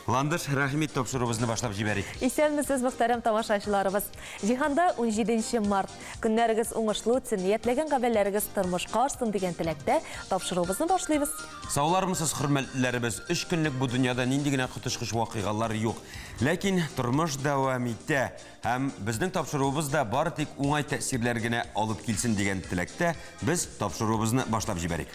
Ландыш, рәхим ит, тапшыруыбызны башлап җибәрик. Исәнмесез, мөхтәрәм тамашачыларыбыз. Җиһанда 17 март. Көннәрегез уңышлы үтсен, ниятләгән гамәлләрегез тормышка ашсын дигән теләктә тапшыруыбызны башлыйбыз. Саулармысыз, хөрмәтлеләребез. Өч көнлек бу дөньяда нинди генә коточкыч вакыйгалар юк. Ләкин тормыш дәвам итә. Һәм безнең тапшыруыбыз да бары тик уңай тәэсирләр генә алып килсен дигән теләктә без тапшыруыбызны башлап җибәрик.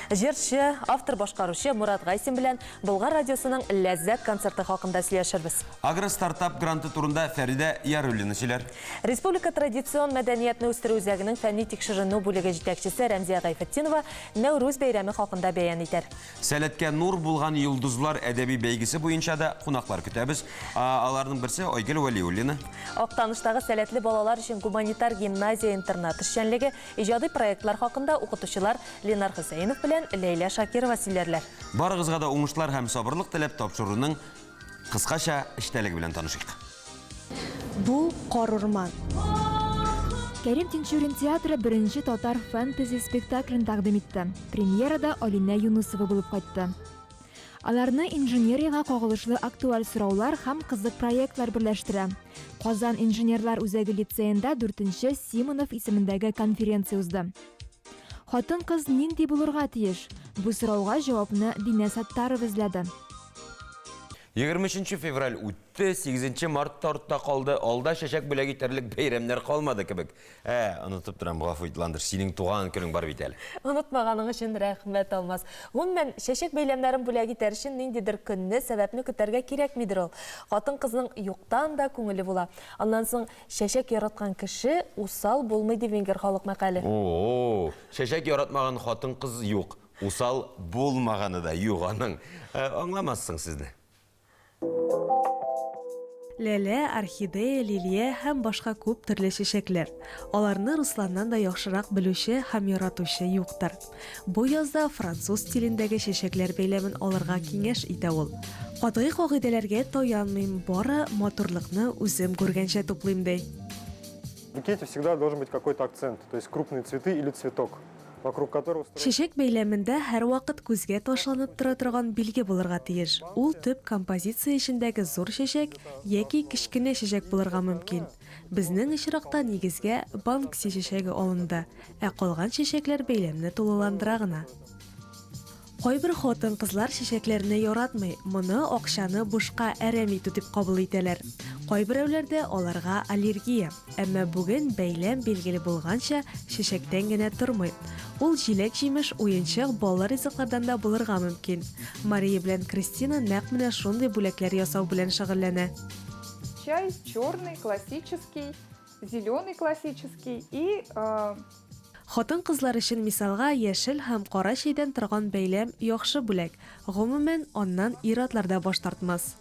Җырчы, автор-башкаручы Мурат Гайсин белән Болгар радиосының Ләззәт концерты хакында сөйләшербез. Агростартап гранты турында Фәридә Яруллина сөйләр. Республика традицион мәдәниятне үстерү үзәгенең фәнни-тикшеренү бүлеге җитәкчесе Рәмзия Гайфетдинова Нәүрүз бәйрәме хакында бәян итәр. Сәләткә нур булган йолдызлар әдәби бәйгесе буенча да кунаклар көтәбез. Аларның берсе Айгөл Вәлиуллина. Актаныштагы сәләтле балалар өчен гуманитар гимназия-интернат эшчәнлеге, иҗади проектлар хакында укытучылар Ленар Хөсәенов белән Ләйлә Шакирова сөйләрләр. Барыгызга да уңышлар һәм сабырлык теләп, тапшыруның кыскача эчтәлеге белән танышыйк. Бу, карурман. Кәрим Тинчурин театры беренче татар фэнтези спектаклен тәкъдим итте. Премьерада Алинә Юнысова булып кайтты. Аларны инженериягә кагылышлы актуаль сораулар һәм кызык проектлар берләштерә. Казан инженерлар үзәге лицеенда дүртенче Симонов исемендәге конференция узды. Хатын-кыз нинди булырга тиеш? Бу сорауга җавапны Динә Саттарова эзләде. 23 нче февраль үтте, 8 март та артта калды, алда чәчәк бүләк итәрлек бәйрәмнәр калмады кебек. Ә, онытып торам, гафу ит, Ландыш, синең туган көнең бар бит әле. Онытмаганың өчен рәхмәт, Алмаз. Гомумән, чәчәк бәйләмнәрен бүләк итәр өчен ниндидер көнне, сәбәпне көтәргә кирәкмидер ул. Хатын-кызның юктан да күңеле була. Аннан соң, чәчәк яраткан кеше усал булмый ди венгер халык мәкале. О-о-о, чәчәк яратмаган хатын-кыз юк. Усал булмаганы да юк аның. Аңламассың сезне. Ләлә, орхидея, лилия һәм башка күп төрле чәчәкләр. Аларны Русланнан да яхшырак белүче һәм яратучы юктыр. Бу язда француз стилендәге чәчәкләр бәйләмен алырга киңәш итә ул. Катгый кагыйдәләргә таянмыйм, бары матурлыкны үзем күргәнчә туплыйм, ди. В букете всегда должен быть какой-то акцент, то есть крупные цветы или цветок. Чәчәк бәйләмендә һәрвакыт күзгә ташланып тора торган билге булырга тиеш. Ул төп композиция эчендәге зур чәчәк яки кечкенә чәчәк булырга мөмкин. Безнең очракта нигезгә банкси чәчәге алынды, ә калган чәчәкләр бәйләмне тулыландыра гына. Кайбер хатын-кызлар чәчәкләрне яратмый, моны акчаны бушка әрәм итү дип кабул итәләр. Кайберәүләрдә аларга аллергия. Әмма бүген бәйләм, билгеле булганча, чәчәктән генә тормый. Ул җиләк-җимеш, уенчык, баллы ризыклардан да булырга мөмкин. Мария белән Кристина нәкъ менә шундый бүләкләр ясау белән шөгыльләнә. Чай черный, классический, зеленый классический и. Хатын-кызлар өчен, мисалга, яшел һәм кара чәйдән торган бәйләм яхшы бүләк. Гомумән, аннан ир-атлар да баш тартмас.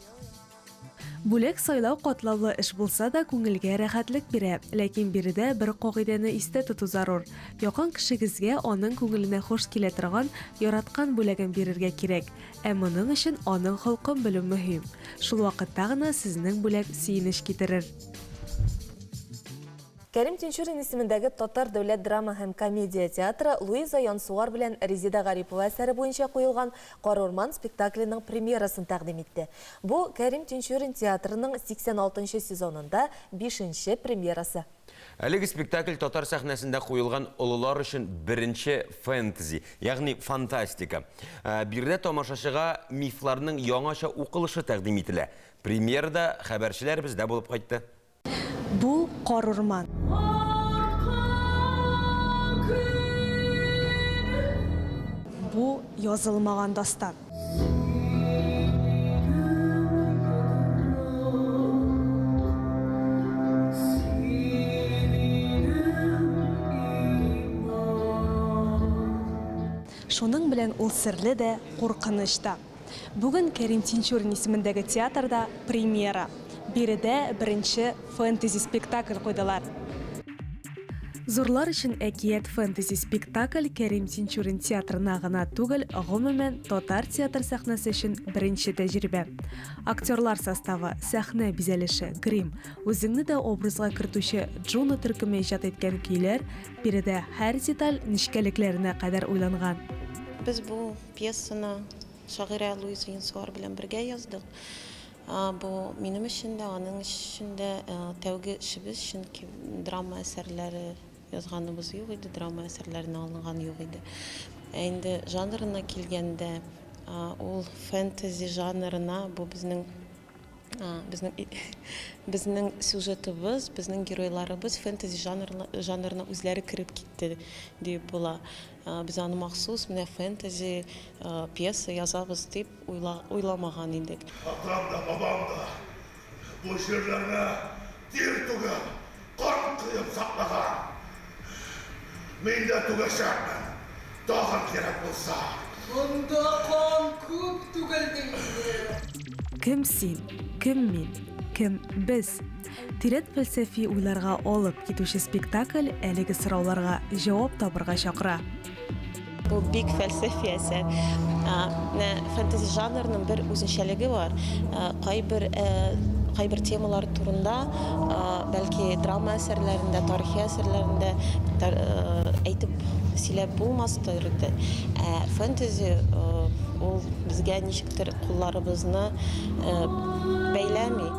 Бүләк сайлау катлаулы эш булса да, күңелгә рәхәтлек бирә. Ләкин биредә бер кагыйдәне истә тоту зарур. Якын кешегезгә аның күңеленә хуш килә торган, яраткан бүләген бирергә кирәк. Ә моның өчен аның холкын белү мөһим. Шул вакытта гына сезнең бүләк сөенеч китерер. Кәрим Тинчурин исемендәге Татар дәүләт драма һәм комедия театры Луиза Янсуар белән Резеда Гарипова әсәре буенча куелган Карурман спектакленең премьерасын тәкъдим итте. Бу, Кәрим Тинчурин театрының 86 нчы сезонында бишенче премьерасы. Әлеге спектакль татар сәхнәсендә куелган олылар өчен беренче фэнтези, ягъни фантастика. Биредә тамашачыга мифларның яңача укылышы тәкъдим ителә. Премьерада хәбәрчеләр бездә булып кайтты. Бу, карурман. Бу, язылмаган дастан. Шуның белән ул серле дә, куркыныч та. Бүген Кәрим Тинчурин исемендәге театрда премьера. Биредә беренче фэнтези-спектакль куйдылар. Зурлар өчен әкият фэнтези-спектакль Кәрим Тинчурин театрына гына түгел, гомумән, татар театр сәхнәсе өчен беренче тәҗрибә. Актерлар составы, сәхнә бизәлеше, грим, үзеңне дә образга кертүче Джуно төркеме иҗат иткән көйләр, биредә һәр деталь нечкәлекләренә кадәр уйланган. Без бу Пьесаны шагыйрә Луиза Янсуар белән бергә яздык. Бу минем өчен дә, аның өчен дә тәүге эшебез, чөнки драма әсәрләре язганыбыз юк иде, драма әсәрләренә алынган юк иде. Ә инде жанрына килгәндә, ул фэнтези жанрына бу безнең безнең безнең сюжетыбыз, безнең геройларыбыз фэнтези жанрына үзләре кереп китте диеп була. Без аны махсус менә фэнтези пьеса язабыз дип уйламаган идек. Атам да, бабам да бу җирләрне тир түгеп, кан коеп саклаган. Мин дә түгәчәкмен, тагын кирәк булса. Монда кан күп түгелде инде. Кем син? Кем мин? Кем без? Тирән фәлсәфи уйларга алып китүче спектакль әлеге сорауларга җавап табырга чакыра. Бу бик фәлсәфи әсәр. Менә фэнтези жанрының бер үзенчәлеге бар. Кайбер кайбер темалар турында бәлки драма әсәрләрендә, тарихи әсәрләрендә әйтеп сөйләп булмастыр иде. Ә фэнтези ул безгә ничектер кулларыбызны бәйләми.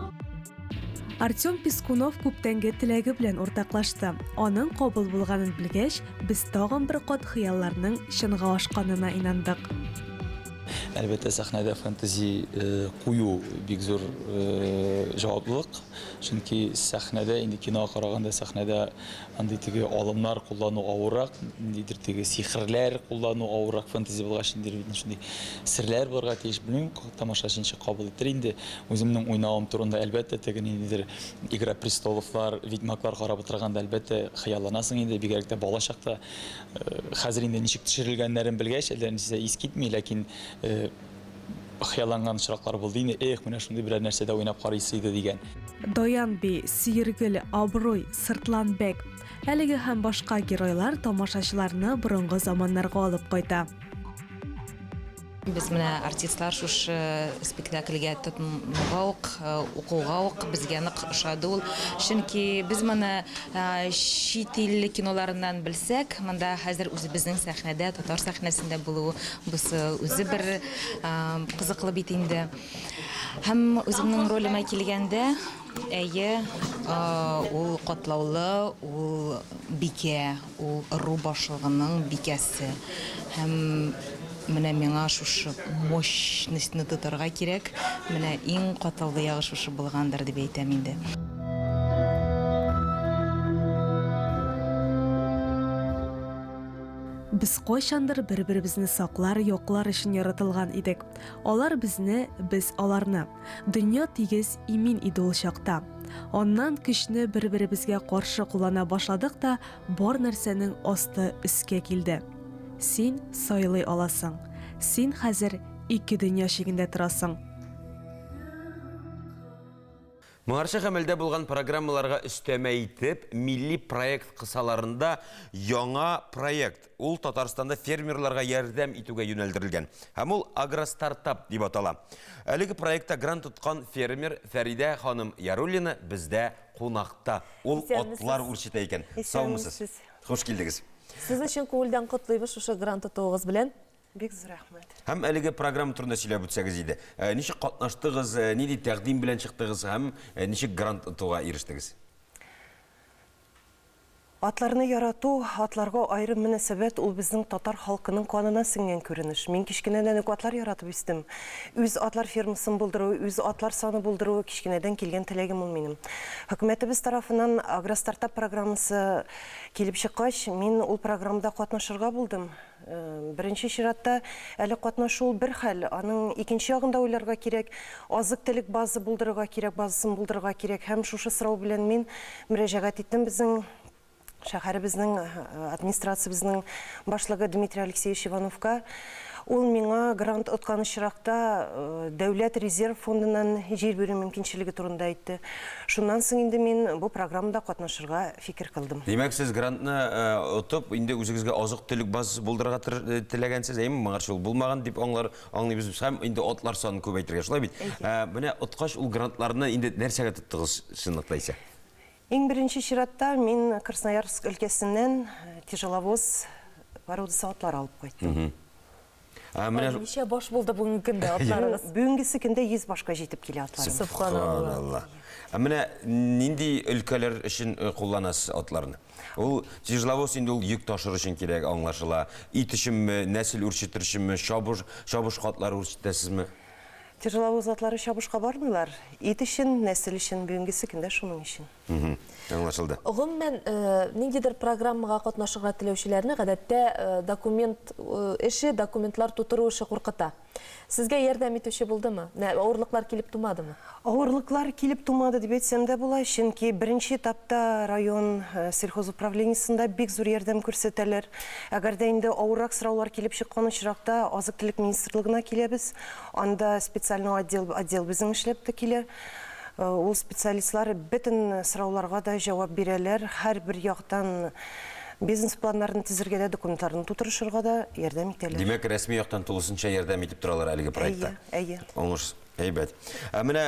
Артем Пискунов күптәнге теләге белән уртаклашты. Аның кабул булганын белгәч, без тагын бер кат хыялларның чынга ашканына инандык. Әлбәттә, сәхнәдә фэнтези кую бик зур җаваплылык. Чөнки сәхнәдә инде кинога караганда сәхнәдә Андый теге алымнар куллану авыррак, ниндидер теге сихерләр куллану авыррак, фэнтези булгач, ниндидер бит шундый серләр булырга тиеш. Белмим, тамашачы ничек кабул итер инде. Үземнең уйнавым турында, әлбәттә, теге ниндидер Игра престоловлар, Ведьмаклар карап утырганда, әлбәттә, хыялланасың инде, бигрәк тә бала чакта. Хәзер инде ничек төшерелгәннәрен белгәч, әллә нәрсә ис китми, ләкин Хыялланган очраклар булды инде, эх, менә шундый берәр нәрсәдә уйнап карыйсы иде дигән. Даян би, Сөергөл, Абруй, Сыртлан бәк. Әлеге һәм башка геройлар тамашачыларны борынгы заманнарга алып кайта. Без менә артистлар шушы спектакльгә тотынуга ук, укуга ук безгә нык ошады ул. Чөнки без моны чит ил киноларыннан белсәк, монда хәзер үзебезнең сәхнәдә, татар сәхнәсендә булуы Бусы үзе бер кызыклы бит инде. Һәм үземнең ролемә килгәндә, әйе, ул катлаулы, ул бикә, ул ыру башлыгының бикәсе. Һәм менә миңа шушы мощностьны тотарга кирәк. Менә иң катлаулы ягы шушы булгандыр дип әйтәм инде. Без кайчандыр бер-беребезне саклар, яклар өчен яратылган идек. Алар безне, без аларны. Дөнья тигез, имин иде ул чакта. Аннан көчне бер-беребезгә каршы куллана башладык та, бар нәрсәнең асты өскә килде. Син сайлый аласың. Син хәзер ике дөнья чигендә торасың. Моңарчы гамәлдә булган программаларга өстәмә итеп, милли проект кысаларында яңа проект, ул Татарстанда фермерларга ярдәм итүгә юнәлдерелгән һәм ул Агростартап дип атала. Әлеге проектта грант откан фермер Фәридә ханым Яруллина бездә кунакта. Ул атлар үрчетә икән. Саумысыз. Хуш килдегез. Сезне чын күңелдән котлыйбыз шушы грант отуыгыз белән. Бик зур рәхмәт. Һәм әлеге программа турында сөйләп үтсәгез иде. Ничек катнаштыгыз, нинди тәкъдим белән чыктыгыз һәм ничек грант отуга ирештегез? Атларны ярату, атларга аерым мөнәсәбәт ул безнең татар халкының канына сеңгән күренеш. Мин кечкенәдән үк атлар яратып үстем. Үз атлар фермасын булдыру, үз атлар саны булдыру кечкенәдән килгән теләгем ул минем. Хөкүмәтебез тарафыннан Агростартап программасы килеп чыккач, мин ул программада катнашырга булдым. Беренче чиратта, әле катнашу ул бер хәл, аның икенче ягын да уйларга кирәк, азык-төлек база булдырырга кирәк, базасын булдырырга кирәк. Һәм шушы сорау белән мин мөрәҗәгать иттем безнең шәһәребезнең администрациябезнең башлыгы Дмитрий Алексеевич Ивановка. Ул миңа грант откан очракта дәүләт резерв фондыннан җир бирү мөмкинчелеге турында әйтте. Шуннан соң инде мин бу программада катнашырга фикер кылдым. Димәк, сез грантны отып, инде үзегезгә азык-төлек базасы булдырырга теләгәнсез, әйеме? Моңарчы ул булмаган дип аңлар, аңлыйбыз без. Һәм инде атлар санын күбәйтергә, шулай бит? Әйе. Менә откач, ул грантларны инде нәрсәгә тоттыгыз, чынлыкта исә? Иң беренче чиратта мин Красноярск өлкәсеннән тяжеловоз породасы атлар алып кайттым. Ә менә Ничә баш булды бүгенге көндә атларыгыз? Бүгенгесе көндә 100 башка җитеп килә атларым. Субханалла. Ә менә нинди өлкәләр өчен э, кулланасыз атларны? Ул тяжеловоз инде ул йөк ташыр өчен кирәк, аңлашыла. Ит өченме, нәсел үрчетер өченме, чабыш, чабыш атлары үрчетәсезме? Тяжеловоз атлары чабышка бармыйлар. Ит өчен, нәсел өчен, бүгенгесе көндә шуның өчен. Аңлашылды. Гомумән, ниндидер программага катнашырга теләүчеләрне гадәттә документ эше, документлар тутыру эше куркыта. Сезгә ярдәм итүче булдымы? Менә авырлыклар килеп тумадымы? Авырлыклар килеп тумады дип әйтсәм дә була, чөнки беренче этапта район сельхозуправлениесендә бик зур ярдәм күрсәтәләр. Әгәр дә инде авыррак сораулар килеп чыккан очракта азык-төлек министрлыгына киләбез. Анда специальный отдел, отдел безнең эшләп тә килә. Ул специалистлар бөтен сорауларга да җавап бирәләр, һәрбер яктан бизнес-планнарны төзергә дә, документларны тутырышырга да ярдәм итәләр. Димәк, рәсми яктан тулысынча ярдәм итеп торалар әлеге проектта. Әйе, әйе. Уңыш, әйбәт. Ә менә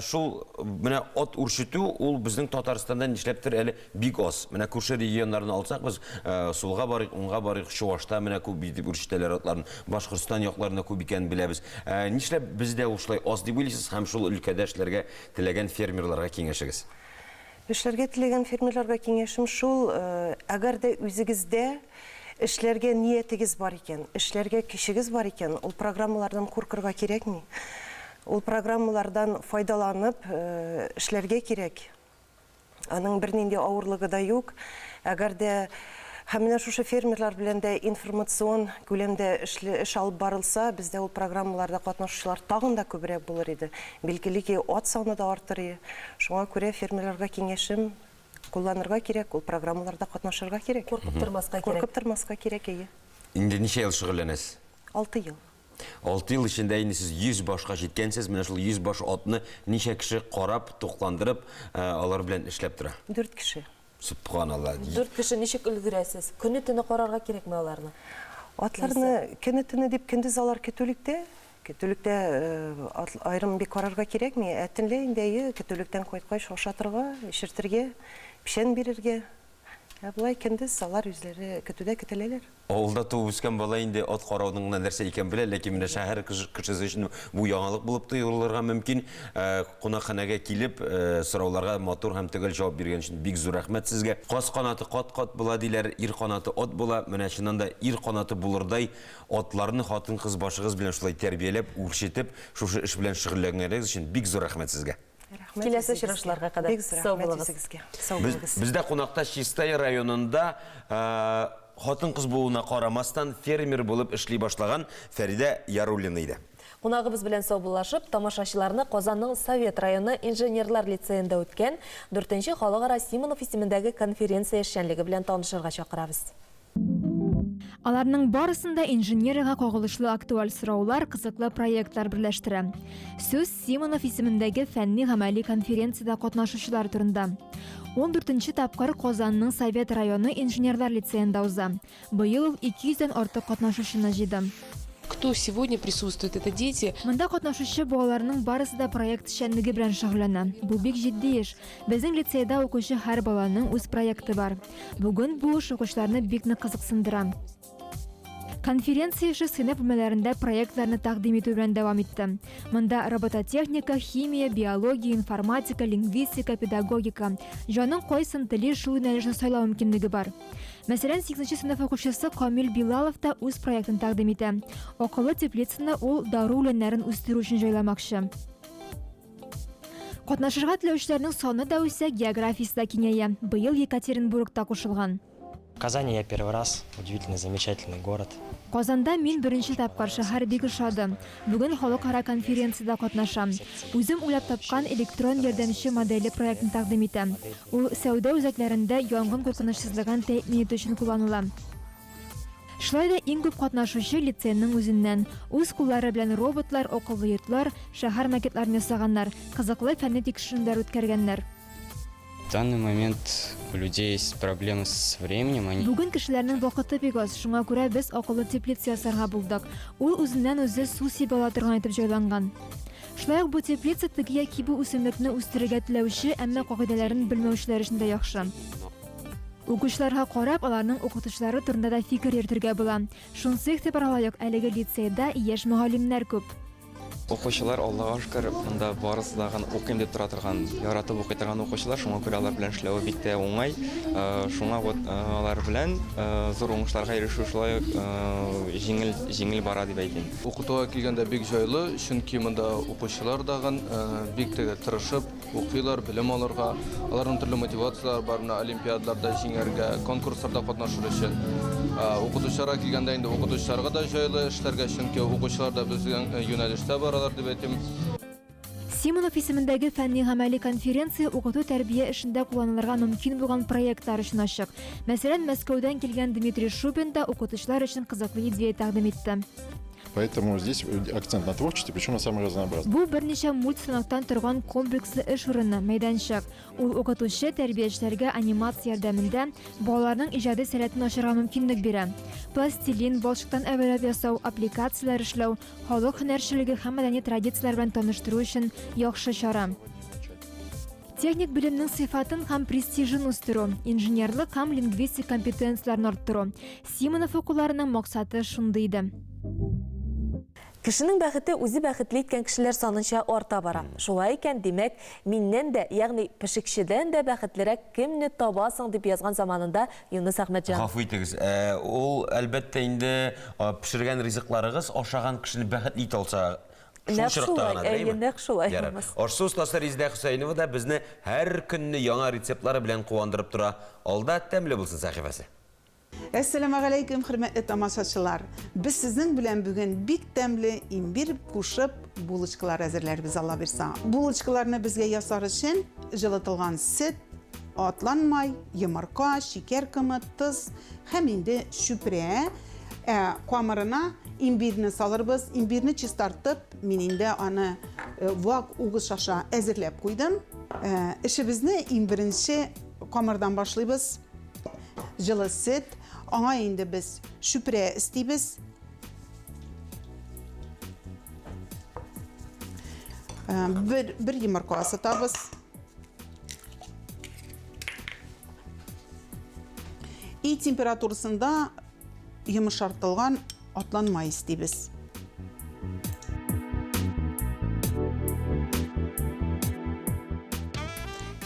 шул менә ат үрчетү ул безнең Татарстанда нишләптер әле бик аз. Менә күрше регионнарны алсак без, сулга барыйк, уңга барыйк, Чуашта менә күп итеп үрчетәләр атларын, Башкортстан якларында күп икәнен беләбез. Ә нишләп бездә ул шулай аз дип уйлыйсыз һәм шул өлкәдә эшләргә теләгән фермерларга киңәшегез? Эшләргә теләгән фермерларга киңәшем шул, әгәр дә үзегездә эшләргә ниятегез бар икән, эшләргә көчегез бар икән, ул программалардан куркырга кирәкми. Ул программалардан файдаланып эшләргә кирәк. Аның бернинди авырлыгы да юк. Әгәр дә һәм менә шушы фермерлар белән дә информацион күләмдә эшле эш алып барылса, бездә ул программаларда катнашучылар тагын да күбрәк булыр иде. Билгеле ки, ат саны да артыр ие. Шуңа күрә фермерларга киңәшем, кулланырга кирәк, ул программаларда катнашырга кирәк. Куркып тормаска кирәк. Куркып тормаска кирәк, әйе. Инде ничә ел шөгыльләнәсез? Алты ел. Алты ел эчендә инде сез 100 башка җиткәнсез, менә шул 100 баш атны ничә кеше карап, тукландырып, алар белән эшләп тора? Дүрт кеше. Сөбханалла. Дүрт кеше ничек өлгерәсез? Көне-төне карарга кирәкме аларны? Атларны көне-төне дип көндез алар көтүлектә. Көтүлектә ат аерым бик карарга кирәкми, ә төнлә инде әйе, көтүлектән кайткач ашатырга, эчертергә, печән бирергә. Ә болай көндез алар үзләре көтүдә көтеләләр. Авылда туып үскән бала инде ат карауның гына нәрсә икәнен белә, ләкин менә шәһәр кешесе өчен бу яңалык булып тоелырга мөмкин. Кунакханәгә килеп, сорауларга матур һәм төгәл җавап биргән өчен бик зур рәхмәт сезгә. Каз канаты кат-кат була диләр, ир канаты ат була. Менә чыннан да ир канаты булырдай атларны хатын-кыз башыгыз белән шулай тәрбияләп, үрчетеп, шушы эш белән шөгыльләнгәнегез өчен бик зур рәхмәт сезгә. Рәхмәт Киләсе үзегезгә. очрашуларга кадәр. Бик зур Сау рәхмәт булыгыз. үзегезгә. Сау Без, булыгыз. бездә кунакта Чистай районында хатын-кыз булуына карамастан фермер булып эшли башлаган Фәридә Яруллина иде. Кунагыбыз белән саубуллашып, тамашачыларны Казанның Совет районы инженерлар лицеенда үткән дүртенче халыкара Симонов исемендәге конференция эшчәнлеге белән танышырга чакырабыз. Аларның барысын да инженериягә кагылышлы актуаль сораулар, кызыклы проектлар берләштерә. Сүз Симонов исемендәге фәнни-гамәли конференциядә катнашучылар турында. Ундүртенче тапкыр Казанның Совет районы инженерлар лицеенда уза. Быел ул 200 дән артык катнашучыны җыйды. Кто сегодня присутствует, это дети. Монда катнашучы балаларның барысы да проект эшчәнлеге белән шөгыльләнә. Бу бик җитди эш. Безнең лицейда укучы һәр баланың үз проекты бар. Бүген бу эш укучыларны бик нык кызыксындыра. Конференция эше сыйныф бүлмәләрендә проектларны тәкъдим итү белән дәвам итте. Монда робототехника, химия, биология, информатика, лингвистика, педагогика. Җаның кайсын тели, шул юнәлешне сайлау мөмкинлеге бар. Мәсәлән, 8 сыйныф укучысы Камил Билалов та үз проектын тәкъдим итә. Акыллы теплицаны ул дару үләннәрен үстерү өчен җайламакчы. Катнашырга теләүчеләрнең саны да үсә, географиясе дә киңәя. Быел Екатеринбург та кушылган. В Казани я первый раз. Удивительный, замечательный город. Казанда мин беренче тапкыр, шәһәр бик ошады. Бүген халыкара конференциядә катнашам. Үзем уйлап тапкан электрон ярдәмче моделе проектын тәкъдим итәм. Ул сәүдә үзәкләрендә янгын куркынычсызлыгын тәэмин итү өчен кулланыла. Шулай да иң күп катнашучы лицейның үзеннән. Үз куллары белән роботлар, акыллы йортлар, шәһәр макетларын ясаганнар, кызыклы фәнни тикшеренүләр үткәргәннәр. В данный момент у людей есть проблемы с временем, они. Бүген кешеләрнең вакыты бик аз, шуңа күрә без акыллы теплица ясарга булдык. Ул үзеннән-үзе су сибә ала торган итеп җайланган. Шулай ук бу теплица теге яки бу үсемлекне үстерергә теләүче, әмма кагыйдәләрен белмәүчеләр өчен дә яхшы. Укучыларга карап, аларның укытучылары турында да фикер йөртергә була. Шунысы игътибарга лаек, әлеге лицейда яшь мөгаллимнәр күп. Укучылар, Аллага шөкер, монда барысы да гын укыйм дип тора торган, яратып укый торган укучылар, шуңа күрә алар белән эшләве бик тә уңай. Шуңа вот алар белән зур уңышларга ирешү шулай ук җиңел, җиңел бара дип әйтим. Укытуга килгәндә бик җайлы, чөнки монда укучылар да гын бик теге тырышып Укыйлар, белем алырга. Аларның төрле мотивацияләре бар, менә олимпиадаларда җиңәргә, конкурсларда катнашыр өчен. Укытучыларга килгәндә инде укытучыларга да җайлы эшләргә, чөнки укучылар да безнең юнәлештә баралар дип әйтим. Симонов исемендәге фәнни-гамәли конференция укыту-тәрбия эшендә кулланылырга мөмкин булган проектлар өчен ачык. Мәсәлән, Мәскәүдән килгән Дмитрий Шубин да укытучылар өчен кызыклы идея тәкъдим итте. Поэтому здесь акцент на творчестве, причем на самом разнообразном. Бу берничә мультстаноктан торган комплекслы эш урыны, мәйданчык. Ул укытучы, тәрбиячеләргә анимация ярдәмендә балаларның иҗади сәләтен ачарга мөмкинлек бирә. Пластилин, балчыктан әвәләп ясау, аппликацияләр эшләү, халык һөнәрчелеге һәм мәдәни традицияләр белән таныштыру өчен яхшы чара. Техник белемнең сыйфатын һәм престижын үстерү, инженерлык һәм лингвистик компетенцияләрне арттыру. Симонов укуларының максаты шундый иде. Кешенең бәхете үзе бәхетле иткән кешеләр санынча арта бара. Шулай икән, димәк, миннән дә, ягъни пешекчедән дә бәхетлерәк кемне табасың, дип язган заманында Юныс Әхмәтҗанов. Гафу итегез, ул, әлбәттә инде, пешергән ризыкларыгыз ашаган кешене бәхетле итә алса, Шул Нәкъ очракта шулай, гына, әйе, әйеме? нәкъ шулай, Ярар. Алмаз. Аш-су остасы Резидә Хөсәенова да безне һәр көнне яңа рецептлары белән куандырып тора. Алда тәмле булсын сәхифәсе. Әссәламегаләйкүм, хөрмәтле тамашачылар! Без сезнең белән бүген бик тәмле имбирь кушып булочкалар әзерләрбез, Алла бирса. Булочкаларны безгә ясар өчен җылытылган сөт, атланмай, йомырка, шикәр комы, тоз һәм инде чүпрә. Ә камырына имбирне салырбыз. Имбирне чистартып, мин инде аны вак угыч аша әзерләп куйдым. Эшебезне иң беренче камырдан башлыйбыз. Җылы сөт, аңа инде без чүпрә өстибез. Бер, бер йомырка асытабыз. И температурасында йомшартылган атланмай истибез.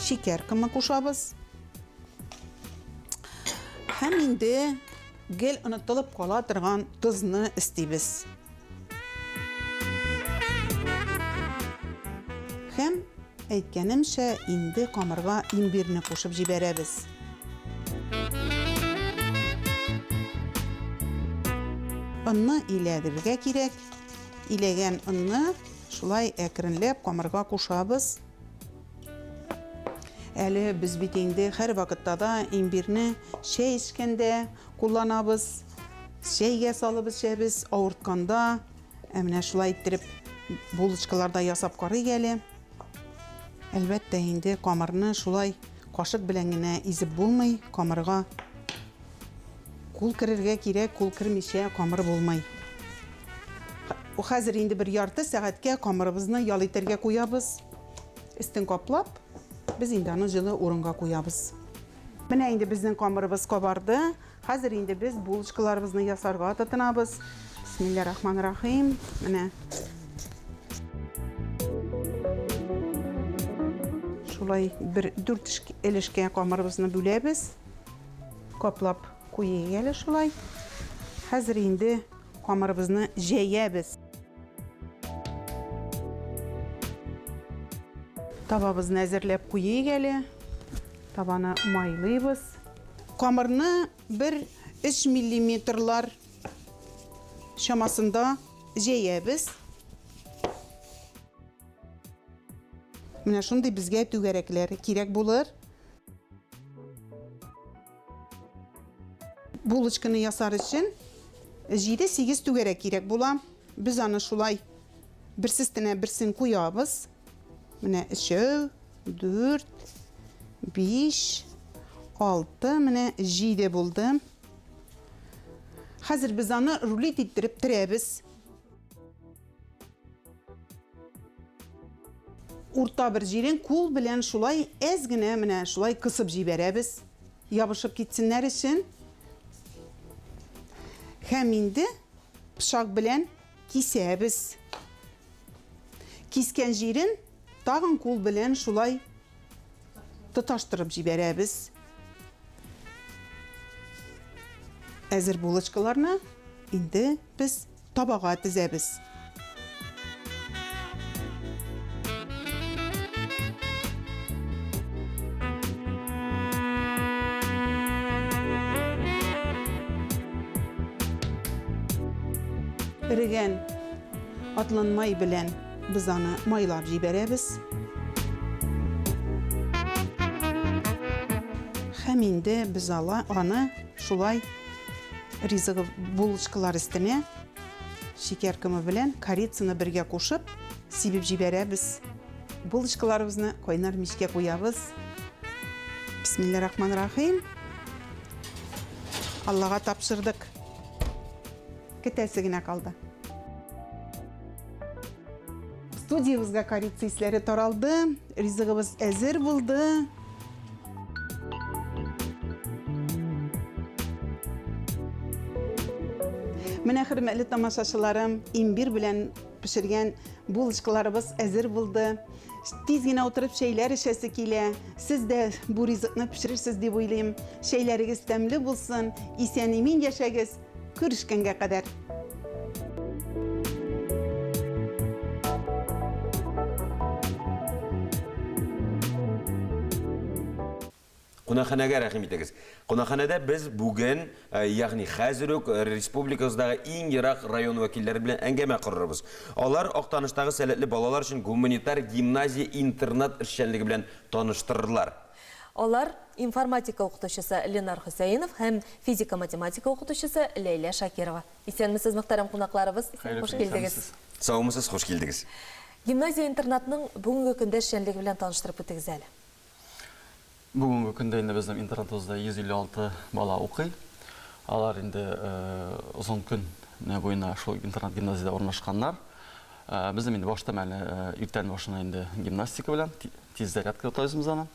Шикәр комы кушабыз. Һәм инде гел онытылып кала торган тозны өстибез. Һәм, әйткәнемчә, инде камырга имбирне кушып җибәрәбез. Онны иләдергә кирәк. Иләгән онны шулай әкренләп камырга кушабыз. Әле без бит инде һәрвакытта да имбирне чәй эчкәндә кулланабыз. Чәйгә салып эчәбез, авыртканда. Ә менә шулай иттереп булочкалар да ясап карыйк әле. Әлбәттә инде камырны шулай кашык белән генә изеп булмый, камырга кул керергә кирәк, кул кермичә камыр булмый. Хәзер инде бер ярты сәгатькә камырыбызны ял итәргә куябыз. Өстен каплап, без инде аны җылы урынга куябыз. Менә инде безнең камырыбыз кабарды. Хәзер инде без булочкаларыбызны ясарга тотынабыз. Бисмилләһир-рахманир-рахим. Менә. Шулай бер дүрт өлешкә камырыбызны бүләбез. Каплап куйыйк әле шулай. Хәзер инде камырыбызны җәябез. Табабызны әзерләп куйыйк әле. Табаны майлыйбыз. Камырны бер 3 миллиметрлар чамасында җәябез. Менә шундый безгә түгәрәкләр кирәк булыр. Булочканы ясар өчен 7-8 түгәрәк кирәк була. Без аны шулай берсе өстенә берсен куябыз. Менә өчәү, дүрт, биш, алты, менә җиде булды. Хәзер без аны рулит иттереп терәбез. Урта бер җирен кул белән шулай әз генә менә шулай кысып җибәрәбез. ябышып китсеннәр өчен. Һәм инде пычак белән кисәбез. Кискән җирен тагын кул белән шулай тоташтырып җибәрәбез. Әзер булочкаларны инде без табага тезәбез. Эрегән атланмай белән без аны майлап җибәрәбез. Һәм инде без ала, аны шулай ризыгы булочкалар өстенә шикәр комы белән корицаны бергә кушып сибеп җибәрәбез. Булочкаларыбызны кайнар мичкә куябыз. Бисмилләһир-рахманир-рахим. Аллага тапшырдык. Көтәсе генә калды. Студиябезгә корица исләре таралды, ризыгыбыз әзер булды. Менә, хөрмәтле тамашачыларым, имбир белән пешергән булочкаларыбыз әзер булды. Тиз генә утырып чәйләр эчәсе килә. Сез дә бу ризыкны пешерерсез дип уйлыйм. Чәйләрегез тәмле булсын, исән-имин яшәгез. Күрешкәнгә кадәр! Кунакханәгә рәхим итегез. Кунакханәдә без бүген, э, ягъни хәзер үк э, республикабыздагы иң ерак район вәкилләре белән әңгәмә корырбыз. Алар Актаныштагы сәләтле балалар өчен гуманитар гимназия-интернат эшчәнлеге белән таныштырырлар. Алар, информатика укытучысы Ленар Хөсәенов һәм физика-математика укытучысы Ләйлә Шакирова. Исәнмесез, мөхтәрәм кунакларыбыз, хуш килдегез. Саумысыз, хуш килдегез. Гимназия-интернатның бүгенге көндә эшчәнлеге белән таныштырып үтегез әле. Бүгенге көндә инде безнең интернатыбызда 156 бала укый. Алар инде озын көн буена шул интернат-гимназиядә урнашканнар. Безнең инде башта мәле иртән башына инде гимнастика белән Тиз зарядка атабыз без аны.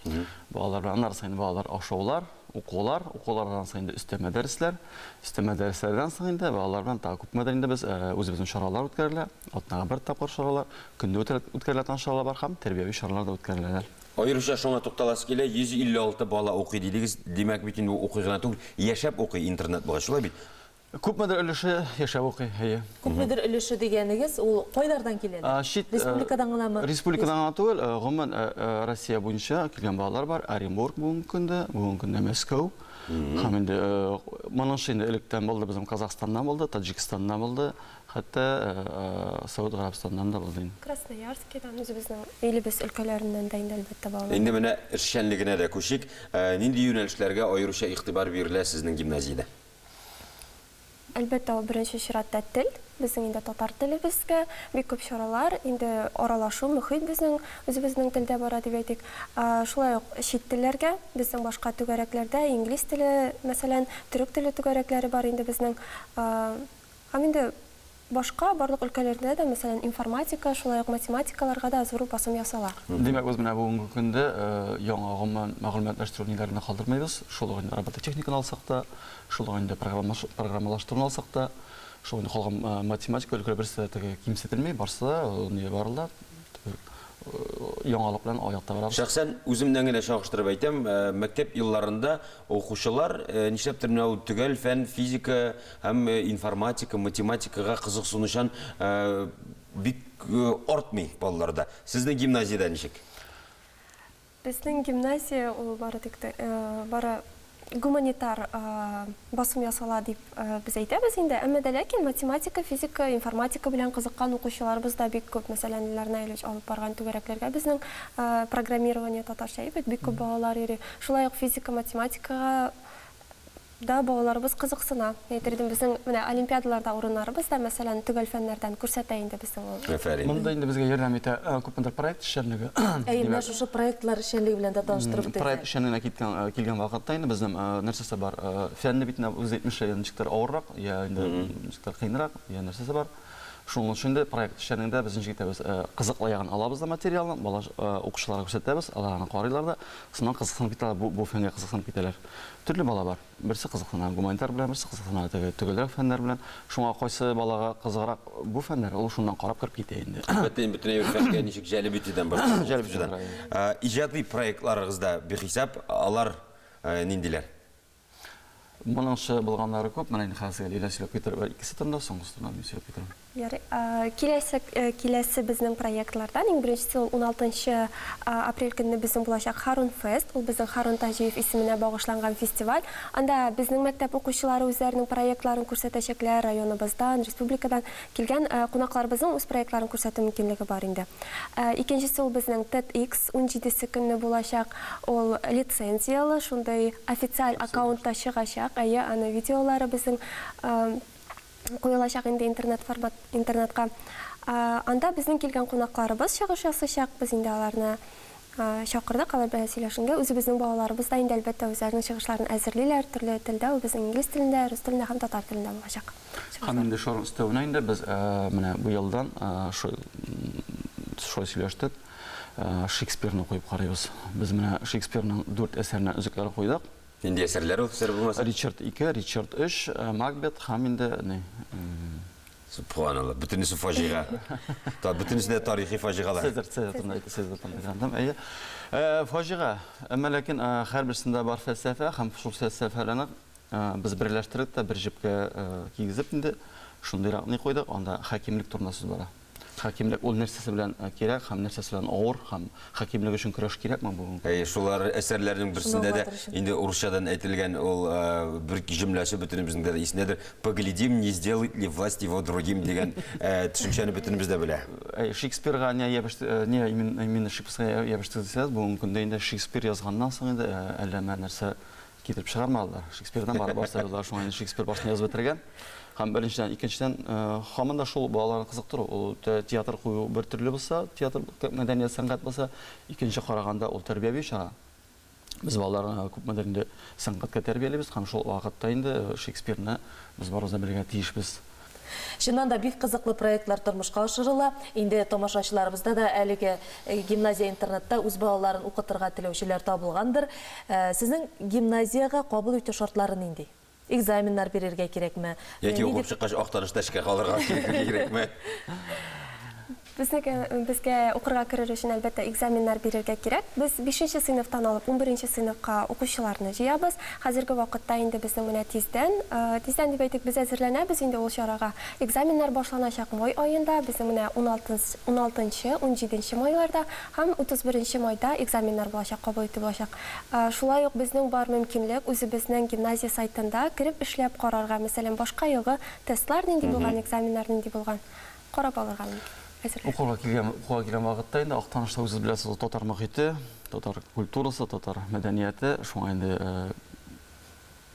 Балалар белән аннары соң инде балалар ашаулар, укулар, укулардан соң инде өстәмә дәресләр. Өстәмә дәресләрдән соң инде балалар белән тагы күпмедер инде без үзебезнең чаралар үткәрелә. Атнага бер тапкыр чаралар, көндә үткәрелә торган чаралар бар һәм тәрбияви чаралар да үткәреләләр. Аеруча шуңа тукталасы килә, 156 бала укый дидегез, димәк бит инде ул укый гына түгел, яшәп укый интернат булгач, шулай бит? Күпмедер өлеше яшәп укый, әйе. Күпмедер өлеше дигәнегез, ул кайлардан киләләр? Чит, Республикадан гынамы? Республикадан гына түгел, гомумән Россия буенча килгән балалар бар. Оренбург бүгенге көндә, бүгенге көндә Мәскәү. Һәм инде моныңчы инде электән булды, безнең Казахстаннан булды, Таҗикстаннан булды, хәтта Сауд Гарәбстаннан да булды инде. Красноярскидан, үзебезнең илебез өлкәләреннән дә инде, әлбәттә, балалар. Инде менә эшчәнлегенә дә күчик. Нинди юнәлешләргә аеруча игътибар бирелә сезнең гимназиядә? Әлбәттә, ул беренче чиратта тел. Безнең инде татар телебезгә бик күп чаралар, инде аралашу, мохит безнең үзебезнең телдә бара дип әйтик. Шулай ук чит телләргә, безнең башка түгәрәкләрдә инглиз теле, мәсәлән, төрек теле түгәрәкләре бар инде безнең. Һәм инде башка барлык өлкәләрдә дә, мәсәлән, информатика, шулай ук математикаларга да зур басым ясала. Димәк, без менә бүгенге көндә яңа гомумән мәгълүматлаштыру ниләрен дә калдырмыйбыз. Шул ук инде робототехниканы алсак та, шул ук инде программалаштыруны алсак та, шул инде калган математика өлкәләре берсе дә теге кимсетелми, барсы да ни барыла, яңалык белән аякта барабыз. Шәхсән үземнән генә чагыштырып әйтәм, мәктәп елларында укучылар нишләптер менә ул төгәл фән, физика һәм информатика, математикага кызыксынучан бик артмый балаларда. Сезнең гимназиядә ничек? Безнең гимназия ул бары тик бары гуманитар басым ясала дип без әйтәбез инде. Әмма дә ләкин математика, физика, информатика белән кызыккан укучыларыбыз да бик күп. Мәсәлән, Ленар Наилевич алып барган түгәрәкләргә безнең программирование татарча бит бик күп балалар йөри. Шулай ук физика, математикага Да балаларыбыз кызыксына. Мин әйтер идем, безнең менә олимпиадаларда урыннарыбыз да, мәсәлән, төгәл фәннәрдән күрсәтә инде безнең ул. Афәрин. Монда инде безгә ярдәм итә күпмедер проект эшчәнлеге. Әйе, менә шушы проектлар эшчәнлеге белән дә таныштырып үтегез әле. Проект эшчәнлегенә киткән, килгән вакытта инде безнең нәрсәсе бар, фәнне бит менә үзе әйтмешли, ничектер авыррак, я инде ничектер кыенрак, я нәрсәсе бар. Шуның өчен дә проект эшләгәндә без ничек итәбез, кызыклы ягын алабыз да материалның, бала укучыларга күрсәтәбез, алар аны карыйлар да, соңыннан кызыксынып китәләр, бу, бу фәнгә кызыксынып китәләр. Төрле бала бар. Берсе кызыксына гуманитар белән, берсе кызыксына теге төгәлрәк фәннәр белән. Шуңа кайсы балага кызыграк бу фәннәр, ул шуннан карап кереп китә инде. Әлбәттә, инде бөтенләй бер фәнгә ничек җәлеп итүдән башлана. Җәлеп итүдән. Иҗади проектларыгыз да бихисап, алар ниндиләр? Моңынчы булганнары күп, менә инде хәзер Лилә сөйләп китер, икесе турында, соңгысы турында мин сөйләп китерәм. Ярый. Киләсе, киләсе безнең проектлардан иң беренчесе ул уналтынчы апрель көнне безнең булачак Харун Фест, ул безнең Харун Таҗиев исеменә багышланган фестиваль. Анда безнең мәктәп укучылары үзләренең проектларын күрсәтәчәкләр, районыбыздан, республикадан килгән кунакларыбызның үз проектларын күрсәтү мөмкинлеге бар инде. Икенчесе ул безнең TEDx унҗидесе көнне булачак. Ул лицензияле, шундый официаль аккаунтта чыгачак. Әйе, аны видеолары безнең куелачак инде интернет формат, интернетка. Анда безнең килгән кунакларыбыз чыгыш ясыйчак. Без инде аларны чакырдык, алар белән сөйләшенгә. Үзебезнең балаларыбыз да инде, әлбәттә, үзләренең чыгышларын әзерлиләр. Төрле телдә, ул безнең инглиз телендә, рус телендә һәм татар телендә булачак. Һәм инде шуның өстәвенә инде без менә бу елдан шулай сөйләштек, Шекспирны куеп карыйбыз. Без менә Шекспирның дүрт әсәреннән өзекләр куйдык. Нинди әсәрләр ул, сер булмаса? Ричард II, Ричард III, Макбет һәм инде ни. Субханалла, бөтенесе фаҗига. Бөтенесе дә тарихи фаҗигалар. Цезарь, Цезарь турында әйтте, Цезарь турында әйткәндем. Әйе. Фаҗига. Әмма ләкин һәрберсендә бар фәлсәфә һәм шул фәлсәфәләрне Без берләштердек тә, бер җепкә кигезеп инде, шундыйрак ни куйдык, анда хакимлек турында сүз бара. Хакимлек ул нәрсәсе белән кирәк һәм нәрсәсе белән авыр һәм хакимлек өчен көрәш кирәкме бүгенге көндә? Әйе, шулар әсәрләрнең берсендә дә инде урысчадан әйтелгән ул бер җөмләсе бөтенебезнең дә исендәдер, Поглядим, не сделает ли власть его другим дигән төшенчәне бөтенебез дә белә. Әйе, Шекспирга не ябышты, не именно Шекспирга ябышты дисәгез, бүгенге көндә инде Шекспир язганнан соң инде әллә нәрсә Китереп чыгармадылар. Шекспирдан бары баш тартдылар. Шуңа инде Шекспир башын язып бетергән. Һәм беренчедән, икенчедән, һаман да шул балаларны кызыктыру. Ул театр кую бер төрле булса, театр мәдәният, сәнгать булса, икенче караганда ул тәрбияви чара. Без балаларны күпмедер инде сәнгатькә тәрбиялибез һәм шул вакытта инде Шекспирны без барыбыз да белергә тиешбез. Чыннан да бик кызыклы проектлар тормышка ашырыла. Инде тамашачыларыбызда да әлеге гимназия-интернатта үз балаларын укытырга теләүчеләр табылгандыр. Сезнең гимназиягә кабул итү шартлары нинди? Экзаменнар бирергә кирәкме? Яки укып чыккач Актанышта эшкә калырга кирәкме? Безнеке, безгә укырга керер өчен, әлбәттә, экзаменнар бирергә кирәк. Без бишенче сыйныфтан алып унберенче сыйныфка укучыларны җыябыз. Хәзерге вакытта инде безнең менә тиздән, тиздән дип әйтик, без әзерләнәбез инде ул чарага. Экзаменнар башланачак май аенда, безнең менә уналтынчы, унҗиденче майларда һәм 31 майда экзаменнар булачак, кабул итү булачак. Шулай ук безнең бар мөмкинлек үзебезнең гимназия сайтында кереп эшләп карарга, мәсәлән, башка елгы тестлар нинди булган, экзаменнар нинди булган. Карап алырга мөмкин. Әзерләр. Укырга килгән, укуга килгән вакытта инде Актанышта үзегез беләсез, ул татар мохите, татар культурасы, татар мәдәнияте. Шуңа инде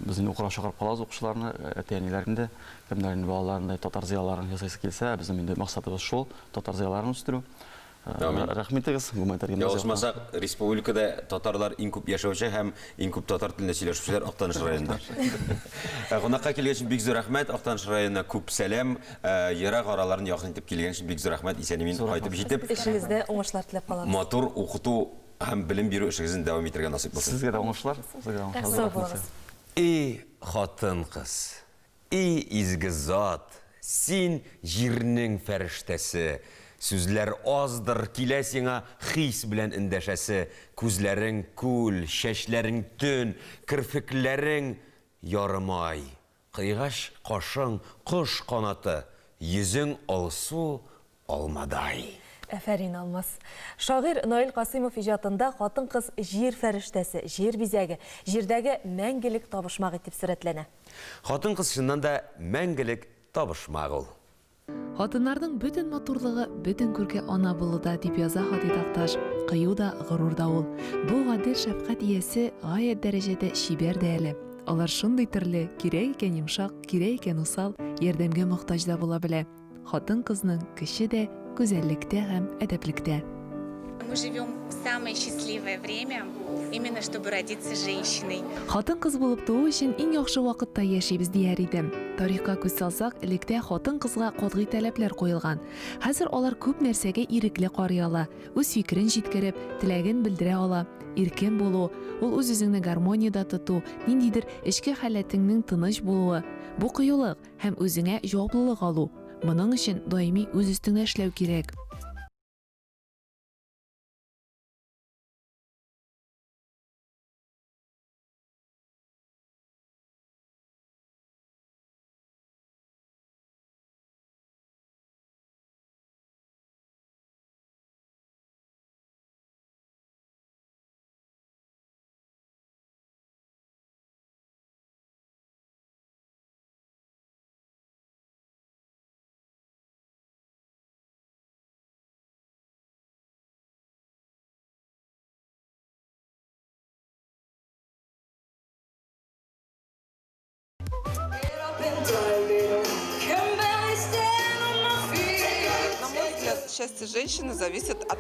без инде укырга чакырып калабыз укучыларны, әти-әниләрне дә, кемнәр инде балаларында татар зыяларын ясыйсы килсә, безнең инде максатыбыз шул, татар зыяларын үстерү. Амин. Рәхим итегез, гуманитар гимназия. Ялгышмасак, республикада татарлар иң күп яшәүче һәм иң күп татар телендә сөйләшүчеләр Актаныш районында. Ә, Кунакка килгән өчен бик зур рәхмәт. Актаныш районына күп сәлам. Ә, Ерак араларын якын итеп килгән өчен бик зур рәхмәт. Исән-имин кайтып җитеп, Эшегездә уңышлар теләп калабыз. матур укыту һәм белем бирү эшегезне дәвам итәргә насыйп булсын. Сезгә дә уңышлар. Сезгә дә уңышлар. Сау булыгыз. И, хатын-кыз! И изге зат, син җирнең фәрештәсе, Сүзләр аздыр, килә сиңа хис белән эндәшәсе, Күзләрең күл, чәчләрең төн, керфекләрең ярымай, Кыйгач кашың кош канаты, йөзең алсу Алмадай. Афәрин, Алмаз. Шагыйрь Наил Касыймов иҗатында хатын-кыз җир фәрештәсе, җир бизәге, җирдәге мәңгелек табышмак итеп сурәтләнә. Хатын-кыз чыннан да мәңгелек табышмак ул. Хатыннарның бөтен матурлыгы, бөтен күрке ана булуда, дип яза Һади Такташ. Кыю да, горур да ул. Бу гадел шәфкать иясе гаять дәрәҗәдә чибәр дә әле. Алар шундый төрле, кирәк икән йомшак, кирәк икән усал, ярдәмгә мохтаҗ да була белә. Хатын-кызның көче дә гүзәллектә һәм әдәплектә. мы живем в самое счастливое время, именно чтобы родиться женщиной. Хатын-кыз булып туу өчен иң яхшы вакытта яшибез дияр идем. Тарихка күз салсак, электә хатын-кызга катгый таләпләр куелган. Хәзер алар күп нәрсәгә ирекле карый ала, үз фикерен җиткереп, теләген белдерә ала. Иркен булу, ул үз-үзеңне гармониядә тоту, ниндидер эчке халәтеңнең тыныч булуы. Бу кыюлык һәм үзеңә җаваплылык алу. Моның өчен даими үз өстеңдә эшләү кирәк. На мой взгляд, счастье женщины зависит от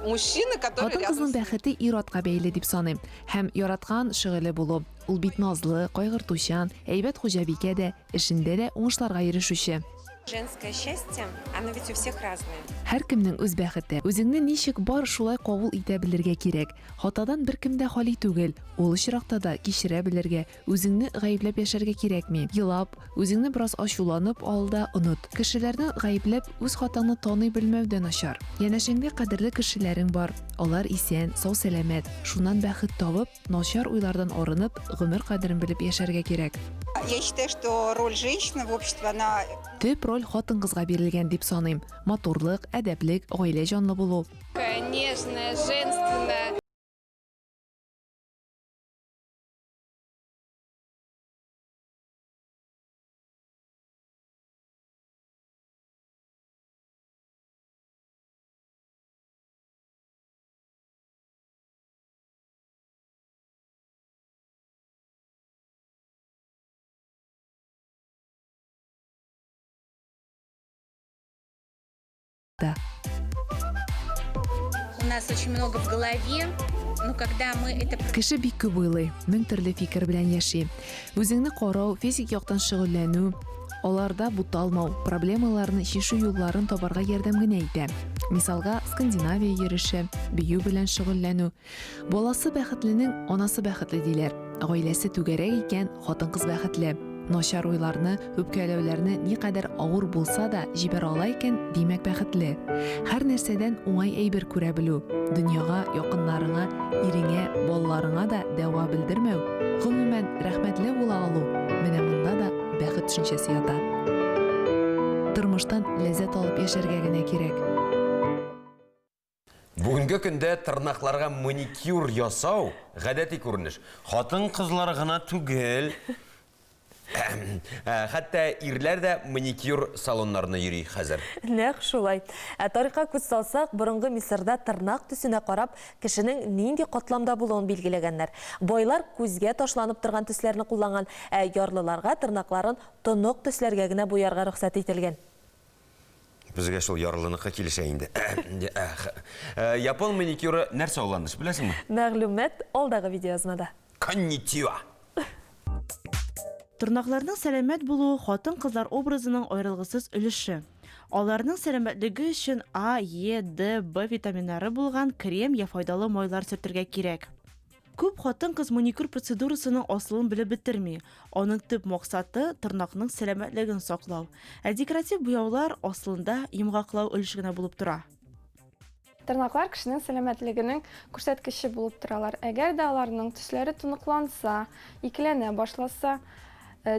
мужчины, который рядом Хатын-кызның бәхете ир-атка бәйле дип саныйм. Һәм яраткан шөгыле булу. Ул бит назлы, кайгыртучан, әйбәт хуҗабикә дә, эшендә дә уңышларга ирешүче. Женское счастье, оно ведь у всех разное. Һәркемнең үз бәхете. Үзеңне ничек бар, шулай кабул итә белергә кирәк. Хатадан беркем дә хали түгел. Ул очракта да кичерә белергә, үзеңне гаепләп яшәргә кирәкми. Елап, үзеңне бераз ачуланып ал да оныт. Кешеләрне гаепләп, үз хатаңны таный белмәү дә начар. Янәшәңдә кадерле кешеләрең бар, алар исән, сау-сәламәт. Шуннан бәхет табып, Начар уйлардан арынып, гомер кадерен белеп яшәргә кирәк. Я считаю, что роль женщины в обществе, она... Төп роль хатын-кызга бирелгән дип саныйм. Матурлык, әдәплек, гаилә җанлы булу. Такая нежная, женственная. Да. У нас очень много в голове, но когда мы это... Кеше бик күп уйлый, мең төрле фикер белән яши. Үзеңне карау, физик яктан шөгыльләнү, аларда буталмау, проблемаларны чишү юлларын табарга ярдәм генә итә. Мисалга, Скандинавия йөреше, бию белән шөгыльләнү. Баласы бәхетленең анасы бәхетле диләр. Гаиләсе түгәрәк икән, хатын-кыз бәхетле. Начар уйларны, үпкәләүләрне никадәр авыр булса да җибәрә ала икән, димәк бәхетле. Һәр нәрсәдән уңай әйбер күрә белү, дөньяга, якыннарыңа, иреңә, балаларыңа да дәва белдермәү, гомумән, рәхмәтле була алу, менә монда да бәхет төшенчәсе ята. Тормыштан ләззәт алып яшәргә генә кирәк. Бүгенге көндә тырнакларга маникюр ясау гадәти күренеш. Хатын-кызлар гына түгел, ә, хәтта ирләр дә маникюр салоннарына йөри хәзер. Нәкъ шулай. Ә тарихка күз салсак, борынгы Мисырда тырнак төсенә карап, кешенең нинди катламда булуын билгеләгәннәр. Байлар күзгә ташланып торган төсләрне кулланган, ә ярлыларга тырнакларын тонык төсләргә генә буярга рөхсәт ителгән. Безгә шул ярлыныкы килешә инде. Э, япон маникюры нәрсә ул, Ландыш, беләсеңме? Мәгълүмат алдагы видеоязмада. Коннитива. Тырнакларның сәламәт булуы хатын-кызлар образының аерылгысыз өлеше. Аларның сәламәтлеге өчен А, Е, Д, В витаминнары булган крем я файдалы майлар сөртергә кирәк. Күп хатын-кыз маникюр процедурасының асылын белеп бетерми. Аның төп максаты, тырнакның сәламәтлеген саклау. Ә декоратив буяулар, асылында, йомгаклау өлеше генә булып тора. Тырнаклар кешенең сәламәтлегенең күрсәткече булып торалар. Әгәр дә аларның төсләре тоныкланса, икеләнә башласа,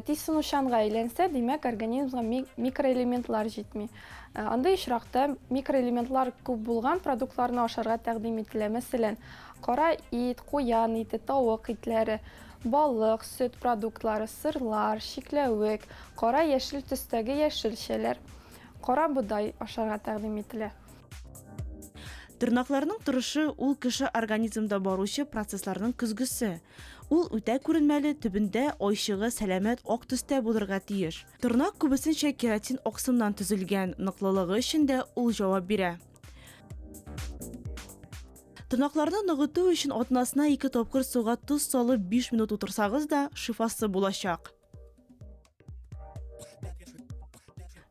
тиз сынучанга әйләнсә, димәк, организмга микроэлементлар җитми. Андый очракта микроэлементлар күп булган продуктларны ашарга тәкъдим ителә. Мәсәлән, Кара ит, куян ите, тавык итләре, балык, сөт продуктлары, сырлар, чикләвек, кара яшел төстәге яшелчәләр, кара бодай ашарга тәкъдим ителә. Тырнакларның торышы, ул кеше организмда баручы процессларның көзгесе. Ул үтә күренмәле, төбендә айчыгы сәламәт ак төстә булырга тиеш. Тырнак күбесенчә кератин аксымнан төзелгән, ныклылыгы өчен дә ул җавап бирә. Тырнакларны ныгыту өчен атнасына ике тапкыр суга тоз салып 5 минут утырсагыз да, шифасы булачак.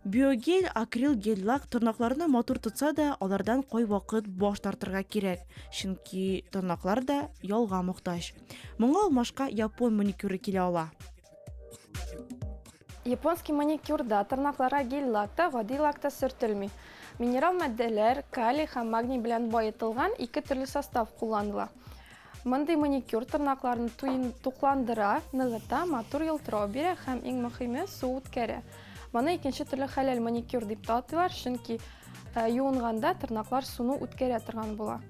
Биогель, акрил гель-лак тырнакларны матур тотса да, алардан кайвакыт баш тартырга кирәк, чөнки тырнаклар да ялга мохтаҗ. Моңа алмашка япон маникюры килә ала. Японский маникюрда тырнакларга гель-лак та, гади лак та сөртелми. Минерал матдәләр, калий һәм магний белән баетылган ике төрле состав кулланыла. Мондый маникюр тырнакларны туен тукландыра, ныгыта, матур елтырау бирә һәм, иң мөхиме, су үткәрә. Моны икенче төрле хәләл маникюр дип тә атыйлар, чөнки юынганда тырнаклар суны үткәрә торган була.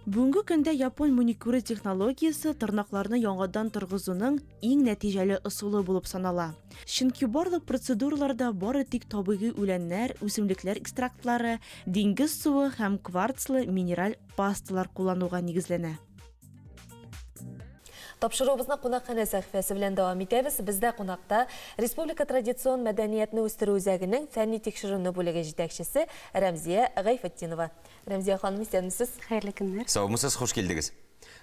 Бүгенге көндә япон маникюры технологиясе тырнакларны яңадан торгызуның иң нәтиҗәле ысулы булып санала. Чөнки барлык процедуралар да бары тик табигый үләннәр, үсемлекләр экстрактлары, диңгез суы һәм кварцлы минераль пасталар куллануга нигезләнә. Тапшыруыбызны Кунакханә сәхифәсе белән дәвам итәбез. Бездә кунакта Республика традицион мәдәниятне үстерү үзәгенең фәнни-тикшеренү бүлеге җитәкчесе Рәмзия Гайфетдинова. Рәмзия ханым, исәнмесез. Хәерле көннәр. Саумысыз, хуш килдегез.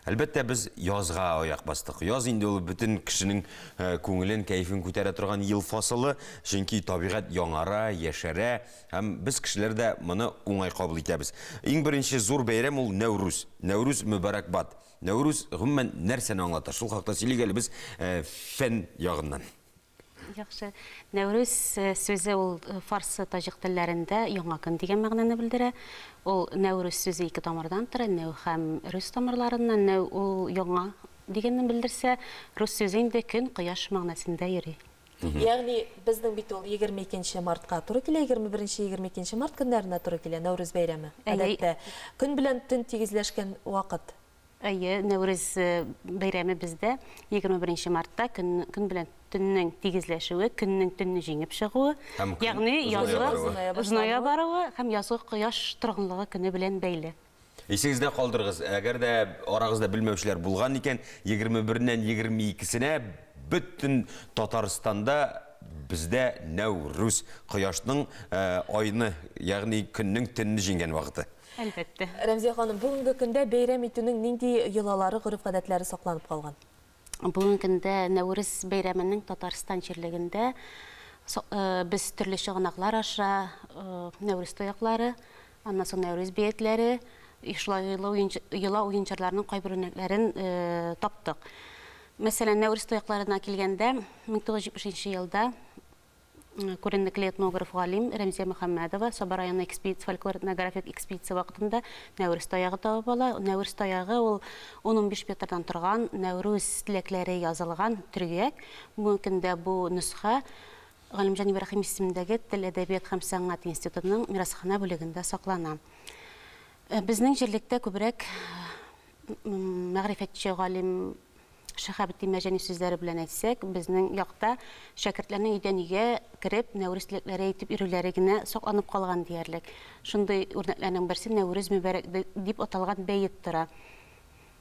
Әлбәттә, без язга аяк бастык. Яз инде ул бөтен кешенең э, күңелен, кәефен күтәрә торган ел фасылы, чөнки табигать яңара, яшәрә һәм без кешеләр дә моны уңай кабул итәбез. Иң беренче зур бәйрәм ул Нәүрүз. Нәүрүз мөбарәкбад. Нәүрүз гомумән нәрсәне аңлата? Шул хакта сөйлик әле без э, фән ягыннан. Яхшы. Нәүрүз сүзе ул фарсы, таҗик телләрендә яңа көн дигән мәгънәне белдерә. Ул Нәүрүз сүзе ике тамырдан тора, нәү һәм рүз тамырларыннан. Нәү ул яңа дигәнне белдерсә, рус сүзе инде көн, кояш мәгънәсендә йөри. Ягъни безнең бит ул 22 нче мартка туры килә, 21 22 нче март көннәренә туры килә Нәүрүз бәйрәме, гадәттә. Көн белән төн тигезләшкән вакыт. Әйе, Нәүрүз бәйрәме бездә 21 нче мартта көн, көн белән төннең тигезләшүе, көннең төнне җиңеп чыгуы, Һәм көн ягъни озыная язгы баруы. озыная баруы һәм язгы кояш торгынлыгы көне белән бәйле. Исегездә калдырыгыз, әгәр дә арагызда белмәүчеләр булган икән, 21-ннән 22-сенә бөтен Татарстанда бездә Нәүрүз, кояшның айны, ягъни көннең төнне җиңгән вакыты. Әлбәттә. Рәмзия ханым, бүгенге көндә бәйрәм итүнең нинди йолалары, гореф-гадәтләре сакланып калган? Бүгенге көндә Нәүрүз бәйрәменең Татарстан җирлегендә без төрле чыганаклар аша Нәүрүз тояклары, аннан соң Нәүрүз биятләре, шулай йола уен-җырларының кайбер үрнәкләрен таптык. Мәсәлән, Нәүрүз тоякларына килгәндә, 1970 нче елда Күренекле этнограф галим Рәмзия Мөхәммәдова Саба районы экспедиция фольклор-этнографик экспедиция вакытында Нәүрүз таягы табып ала. Нәүрүз таягы ул ун-унбиш метрдан торган Нәүрүз теләкләре язылган төргәк. Бүгенге көндә бу нөсхә Галимҗан Ибраһим исемендәге Тел, әдәбият һәм сәнгать институтының мирасханә бүлегендә саклана. Безнең җирлектә күбрәк мәгърифәтче галим Шиһабетдин Мәрҗани сүзләре белән әйтсәк, безнең якта шәкертләрнең өйдән өйгә кереп Нәүрүз теләкләре әйтеп йөрүләре генә сакланып калган диярлек. Шундый үрнәкләрнең берсе Нәүрүз мөбарәк дип аталган бәет тора.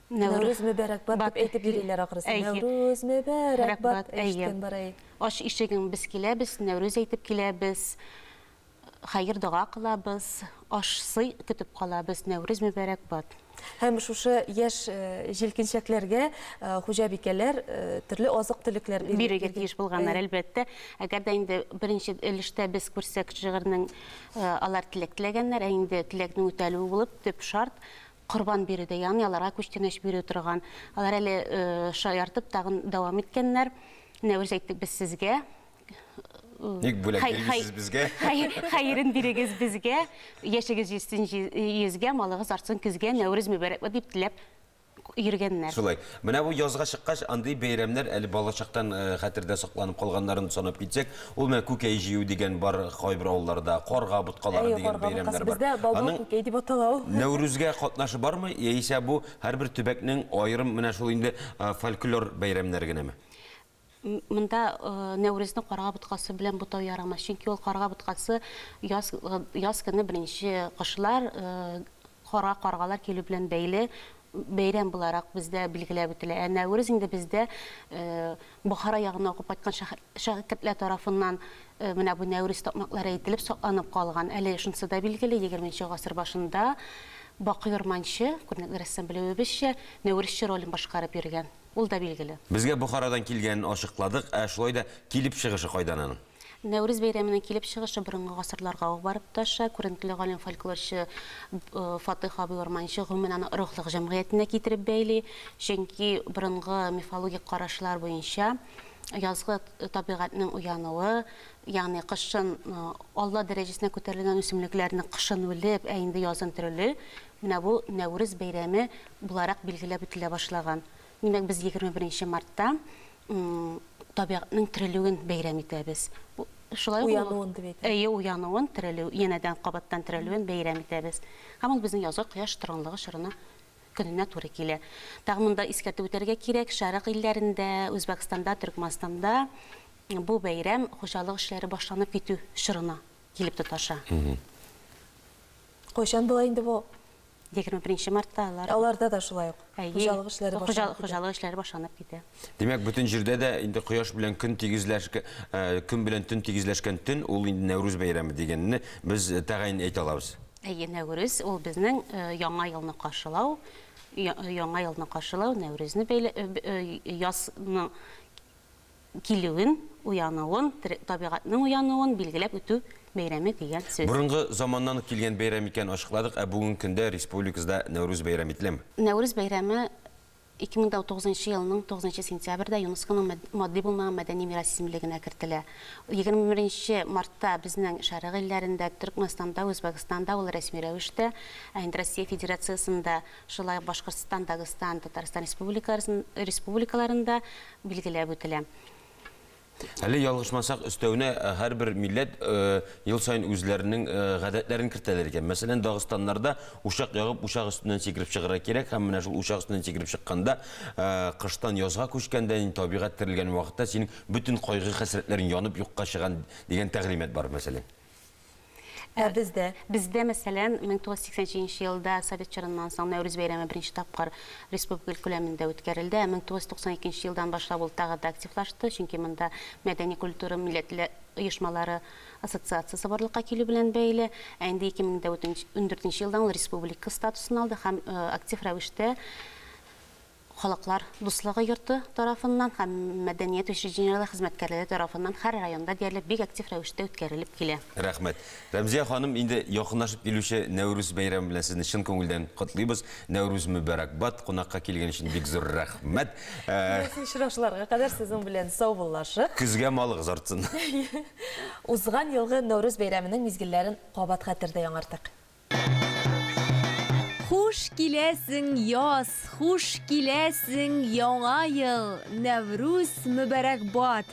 Нәүрүз мөбарәк бат дип әйтеп йөриләр ахрысы. Нәүрүз мөбарәк бат, ишеткән бар, әйе. Ач ишегең, без киләбез, Нәүрүз әйтеп киләбез. Хәер-дога кылабыз, аш-сый көтеп калабыз, Нәүрүз мөбарәк бат! Һәм шушы яшь җилкенчәкләргә хуҗабикәләр төрле азык-төлекләр бирергә тиеш булганнар, әлбәттә. Әгәр дә инде беренче өлештә без күрсәк шигырьнең алар теләк теләгәннәр, ә инде теләкнең үтәлүе булып, төп шарт, корбан бирүдә, ягъни аларга күчтәнәч бирү торган. Алар әле шаяртып тагын дәвам иткәннәр, Нәүрүз әйттек без сезгә, Ник бүләк бирмисез безгә? Хәерен бирегез безгә, яшегез җитсен йөзгә, малыгыз артсын көзгә, Нәүрүз мөбарәк дип теләп йөргәннәр. Шулай. Менә бу язга чыккач, андый бәйрәмнәр әле балачактан хәтердә сакланып калганнарын санап китсәк, ул менә күкәй җыю дигән бар кайбер авылларда, карга боткалары дигән бәйрәмнәр бар. Бездә балбал күкәй дип атала ул. Нәүрүзгә катнашы бармы, яисә бу һәрбер төбәкнең аерым менә шул инде фольклор бәйрәмнәре генәме? Монда Нәүрүзне карга боткасы белән бутау ярамас, чөнки ул карга боткасы яз, яз көне беренче кошлар, кара каргалар килү белән бәйле бәйрәм буларак бездә билгеләп үтелә. Ә Нәүрүз инде бездә Бохара ягына укып кайткан шәкертләр тарафыннан менә бу Нәүрүз такмаклары әйтелеп сакланып калган. Әле шунысы да билгеле, егерменче гасыр башында Бакый Урманче, күренекле рәссам белүебезчә, Нәүрүзче ролен башкарып йөргән. Ул да билгеле. Безгә Бохарадан килгәнен ачыкладык, ә шулай да килеп чыгышы кайдан аның? Нәүрүз бәйрәменең килеп чыгышы борынгы гасырларга ук барып тоташа. Күренекле галим-фольклорчы Фатыйх абый Урманче гомумән аны ыруглык җәмгыятенә китереп бәйли. Чөнки борынгы мифологик карашлар буенча язгы табигатьнең уянуы, ягъни кышын Алла дәрәҗәсенә күтәрелгән үсемлекләрнең кышын үлеп, ә инде язын терелү, менә бу Нәүрүз бәйрәме буларак билгеләп үтелә башлаган. Димәк, без 21 нче мартта табигатьнең терелүен бәйрәм итәбез. Шулай ук Уянуын дип әйтәм. Әйе, уянуын, терелү, янәдән кабаттан терелүен бәйрәм итәбез. Һәм ул безнең язгы кояш торгынлыгы чорына көненә туры килә. Тагын монда искәртеп үтәргә кирәк, Шәрык илләрендә, Үзбәкстанда, Төркмәнстанда бу бәйрәм хуҗалык эшләре башланып китү чорына килеп тоташа. Кайчан була инде бу? 21 нче мартта алар. Аларда да шулай ук. Әйе. Хуҗалык эшләре башланып китә. Хуҗалык эшләре башланып китә. Димәк, бөтен җирдә дә инде кояш белән көн тигезләшкән, көн белән төн тигезләшкән төн, ул инде Нәүрүз бәйрәме дигәнне без тәгаен әйтә алабыз. Әйе, Нәүрүз ул безнең Яңа елны каршылау, Яңа елны каршылау, Нәүрүзне бәйле, язның килүен, уянуын, табигатьнең уянуын билгеләп үтү бәйрәме дигән сүз. Борынгы заманнан ук килгән бәйрәм икәнен ачыкладык, ә бүгенге көндә республикабызда Нәүрүз бәйрәм ителәме? Нәүрүз бәйрәме 2009 нчы елның 9 нчы сентябрьдә ЮНЕСКОның матди булмаган мәдәни мирас исемлегенә кертелә. 21 нче мартта безнең Шәрык илләрендә, Төркмәнстанда, Үзбәкстанда ул рәсми рәвештә, ә инде Россия Федерациясендә, шулай ук Башкортстан, Дагыстан, Татарстан республикаларында билгеләп үтелә. Әле ялгышмасак, өстәвенә һәрбер милләт ел саен үзләренең гадәтләрен кертәләр икән. Мәсәлән, дагыстаннарда учак ягып, учак өстеннән сикереп чыгарга кирәк һәм менә шул учак өстеннән сикереп чыкканда, кыштан язга күчкәндә, инде табигать терелгән вакытта синең бөтен кайгы-хәсрәтләрең янып юкка чыган дигән тәгълимат бар, мәсәлән. Ә бездә? Бездә, мәсәлән, 1987 нче елда совет чорыннан соң Нәүрүз бәйрәме беренче тапкыр республика күләмендә үткәрелде. Ә 1992 нче елдан башлап ул тагы да активлашты, чөнки монда мәдәни культура милләтле оешмалары ассоциациясе барлыкка килү белән бәйле. Ә инде 2014 нче елдан ул республика статусын алды һәм актив рәвештә Халыклар дуслыгы йорты тарафыннан һәм мәдәният учреждениеләре хезмәткәрләре тарафыннан һәр районда диярлек бик актив рәвештә үткәрелеп килә. Рәхмәт. Рәмзия ханым, инде якынлашып килүче Нәүрүз бәйрәме белән сезне чын күңелдән котлыйбыз. Нәүрүз мөбарәкбад! Кунакка килгән өчен бик зур рәхмәт. Киләсе очрашуларга кадәр сезнең белән саубуллашып. Көзгә малыгыз артсын. Узган елгы Нәүрүз бәйрәменең мизгелләрен кабат хәтердә яңартыйк. Хуш киләсең, яз, хуш киләсең, яңа ел, Нәврүз мөбарәкбад!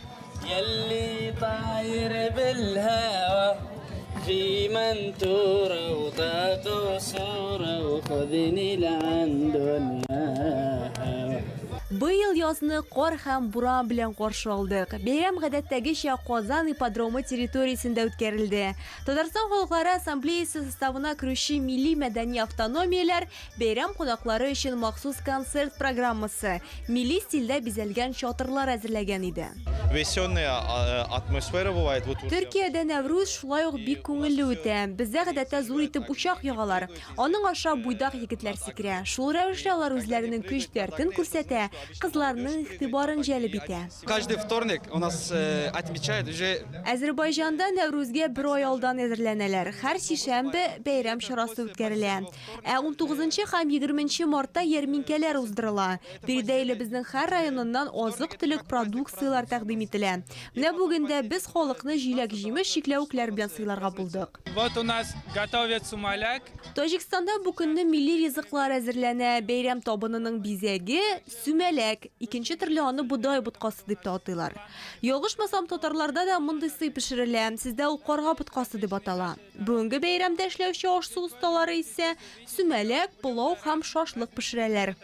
Быел язны кар һәм буран белән каршы алдык. Бәйрәм гадәттәгечә Казан ипподромы территориясендә үткәрелде. Татарстан халыклары ассамблеясе составына керүче милли-мәдәни автономияләр бәйрәм кунаклары өчен махсус концерт программасы, милли стильдә бизәлгән чатырлар әзерләгән иде. Веселая атмосфера бывает. Төркиядә Нәврүз шулай ук бик күңелле үтә. Бездә гадәттә зур итеп учак ягалар. Аның аша буйдак егетләр сикерә. Шул рәвешле алар үзләренең көч-дәртен күрсәтә, кызларның игътибарын җәлеп итә. Каждый вторник у нас отмечают уже. Әзербайҗанда Нәүрүзгә бер ай алдан әзерләнәләр. Һәр сишәмбе бәйрәм чарасы үткәрелә. Ә унтугызынчы һәм егерменче мартта ярминкәләр уздырыла. Биредә илебезнең һәр районыннан азык-төлек продукцияләр тәкъдим ителә. Менә бүген дә без халыкны җиләк-җимеш, чикләвекләр белән сыйларга булдык. Вот у нас готовят сумаляк. Таҗикстанда бу көнне милли ризыклар әзерләнә. Бәйрәм табынының бизәге, Сүмәләк, икенче төрле аны бодай боткасы дип тә атыйлар. Ялгышмасам, татарларда да мондый сый пешерелә, сездә ул карга боткасы дип атала. Бүгенге бәйрәмдә эшләүче аш-су осталары исә сүмәләк, пылау һәм шашлык пешерәләр.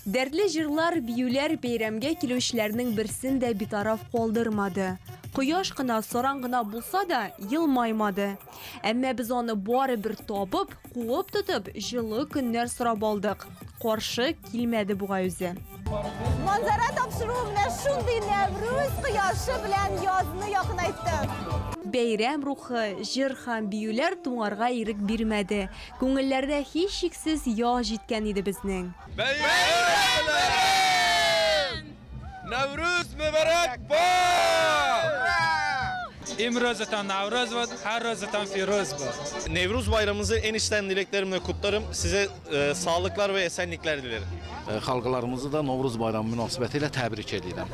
Дәртле җырлар, биюләр бәйрәмгә килүчеләрнең берсен дә битараф калдырмады. Кояш кына, саран гына булса да, елмаймады. Әмма без аны барыбер табып, куып тотып, җылы көннәр сорап алдык. Каршы килмәде бугай үзе. Манзара тапшыруы. шундый Нәврүз кояшы белән язны якынайтты. Бәйрәм рухы, җыр һәм биюләр туңарга ирек бирмәде. Күңелләрдә һичшиксез яз җиткән иде безнең. Бәйрәм белән! Нәврүз мөбарәк бад! Имрӯзатон Наврӯз бод, ҳар рӯзатон фирӯз бод. Nevruz bayramınızı en içten dileklerimle kutlarım. Size e, sağlıklar ve esenlikler dilerim. Xalqlarımızı da Novruz bayramı münasibəti ilə təbrik edirəm.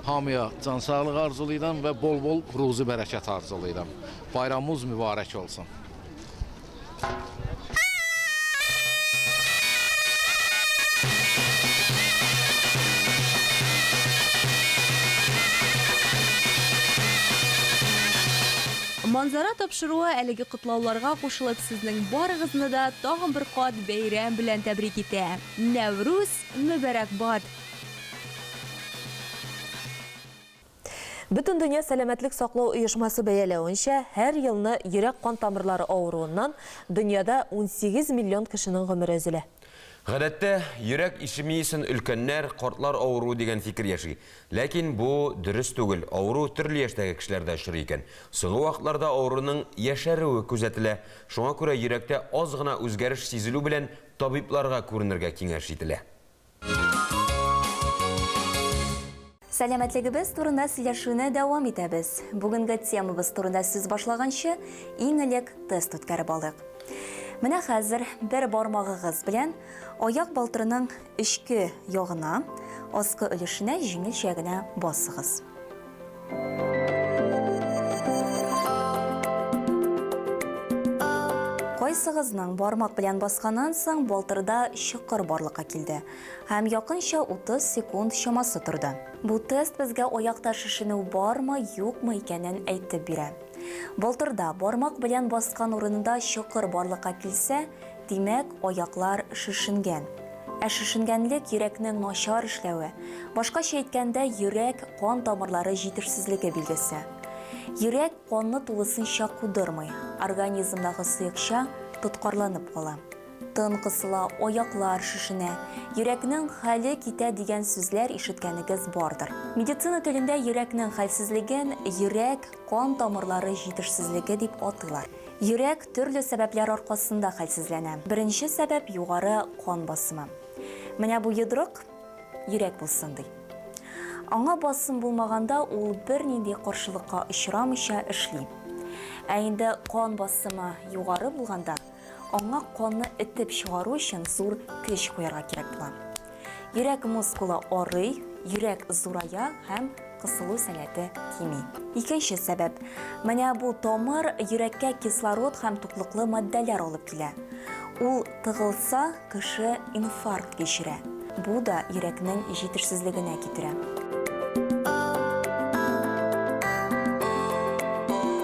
Hamıya can sağlığı arzulayıram və bol-bol ruzi bərəkət arzulayıram. Bayramımız mübarək olsun. Манзара тапшыруы әлеге котлауларга кушылып сезнең барыгызны да тагын бер кат бәйрәм белән тәбрик итә. Нәврүз мөбарәкбад! Бөтендөнья сәламәтлек саклау оешмасы бәяләвенчә, һәр елны йөрәк-кан тамырлары авыруыннан дөньяда 18 миллион кешенең гомере өзелә. Гадәттә, йөрәк ишемиясен өлкәннәр, картлар авыруы дигән фикер яши. Ләкин бу дөрес түгел, авыру төрле яшьтәге кешеләрдә очрый икән. Соңгы вакытларда авыруның яшәрүе күзәтелә. Шуңа күрә йөрәктә аз гына үзгәреш сизелү белән табибларга күренергә киңәш ителә. Сәламәтлегебез турында сөйләшүне дәвам итәбез. Бүгенге темабыз турында сүз башлаганчы, иң элек тест үткәреп алыйк. Менә хәзер бер бармагыгыз белән аяк балтырының эчке ягына, аскы өлешенә җиңелчә генә басыгыз. Кайсыгызның бармак белән басканнан соң балтырда чокыр барлыкка килде һәм якынча 30 секунд чамасы торды? Бу тест безгә аякта шешенү бармы, юкмы икәнен әйтеп бирә. Балтырда бармак белән баскан урынында чокыр барлыкка килсә, димәк, аяклар шешенгән. Ә шешенгәнлек йөрәкнең начар эшләве, башкача әйткәндә, йөрәк кан тамырлары җитешсезлеге билгесе. Йөрәк канны тулысынча кудырмый, организмдагы сыекча тоткарланып кала. Тын кысыла, аяклар шешенә, йөрәкнең хәле китә дигән сүзләр ишеткәнегез бардыр. Медицина телендә йөрәкнең хәлсезлеген йөрәк кан тамырлары җитешсезлеге дип атыйлар. Йөрәк төрле сәбәпләр аркасында хәлсезләнә. Беренче сәбәп, югары кан басымы. Менә бу йодрык йөрәк булсын ди. Аңа басым булмаганда ул бернинди каршылыкка очрамыйча эшли. Ә инде кан басымы югары булганда, Аңа канны этеп чыгару өчен зур көч куярга кирәк була. Йөрәк мускулы арый, йөрәк зурая һәм кысылу сәләте кими. Икенче сәбәп. Менә бу тамыр йөрәккә кислород һәм туклыклы матдәләр алып килә. Ул тыгылса, кеше инфаркт кичерә. Бу да йөрәкнең җитешсезлегенә китерә.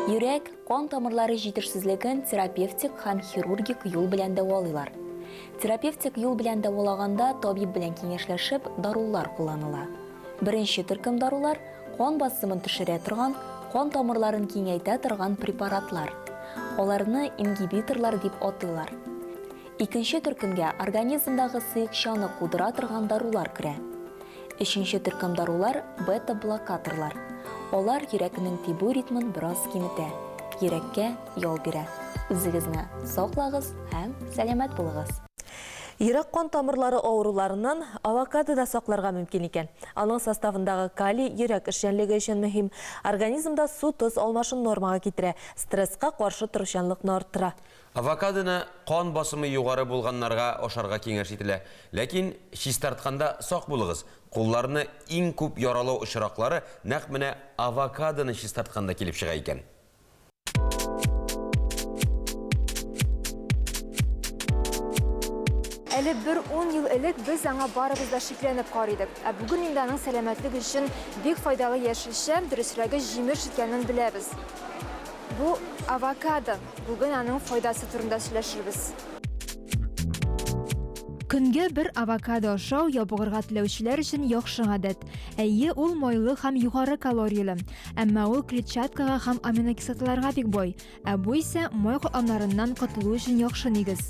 Йөрәк Кан тамырлары җитешсезлеген терапевтик һәм хирургик юл белән дәвалыйлар. Терапевтик юл белән дәвалаганда табиб белән киңәшләшеп, дарулар кулланыла. Беренче төркем дарулар, кан басымын төшерә торган, кан тамырларын киңәйтә торган препаратлар. Аларны ингибиторлар дип атыйлар. Икенче төркемгә организмдагы сыекчаны кудыра торган дарулар керә. Өченче төркем дарулар, бета-блокаторлар. Алар йөрәкнең тибү ритмын бераз киметә, йөрәккә ял бирә. Үзегезне саклагыз һәм сәламәт булыгыз! Йөрәк-кан тамырлары авыруларыннан авокадо да сакларга мөмкин икән. Аның составындагы калий йөрәк эшчәнлеге өчен мөһим, организмда су-тоз алмашын нормага китерә, стресска каршы торучанлыкны арттыра. Авокадоны кан басымы югары булганнарга ашарга киңәш ителә. Ләкин чистартканда сак булыгыз, кулларны иң күп яралау очраклары нәкъ менә авокадоны чистартканда килеп чыга икән. Әле бер ун ел элек без аңа барыбыз да шикләнеп карый идек. Ә бүген инде аның сәламәтлек өчен бик файдалы яшелчә, дөресрәге җимеш икәнен беләбез. Бу авокадо. Бүген аның файдасы турында сөйләшербез. Көнгә бер авокадо ашау ябыгырга теләүчеләр өчен яхшы гадәт. Әйе, ул майлы һәм югары калорияле. Әмма ул клетчаткага һәм аминокислоталарга бик бай. Ә бу исә май катламнарыннан котылу өчен яхшы нигез.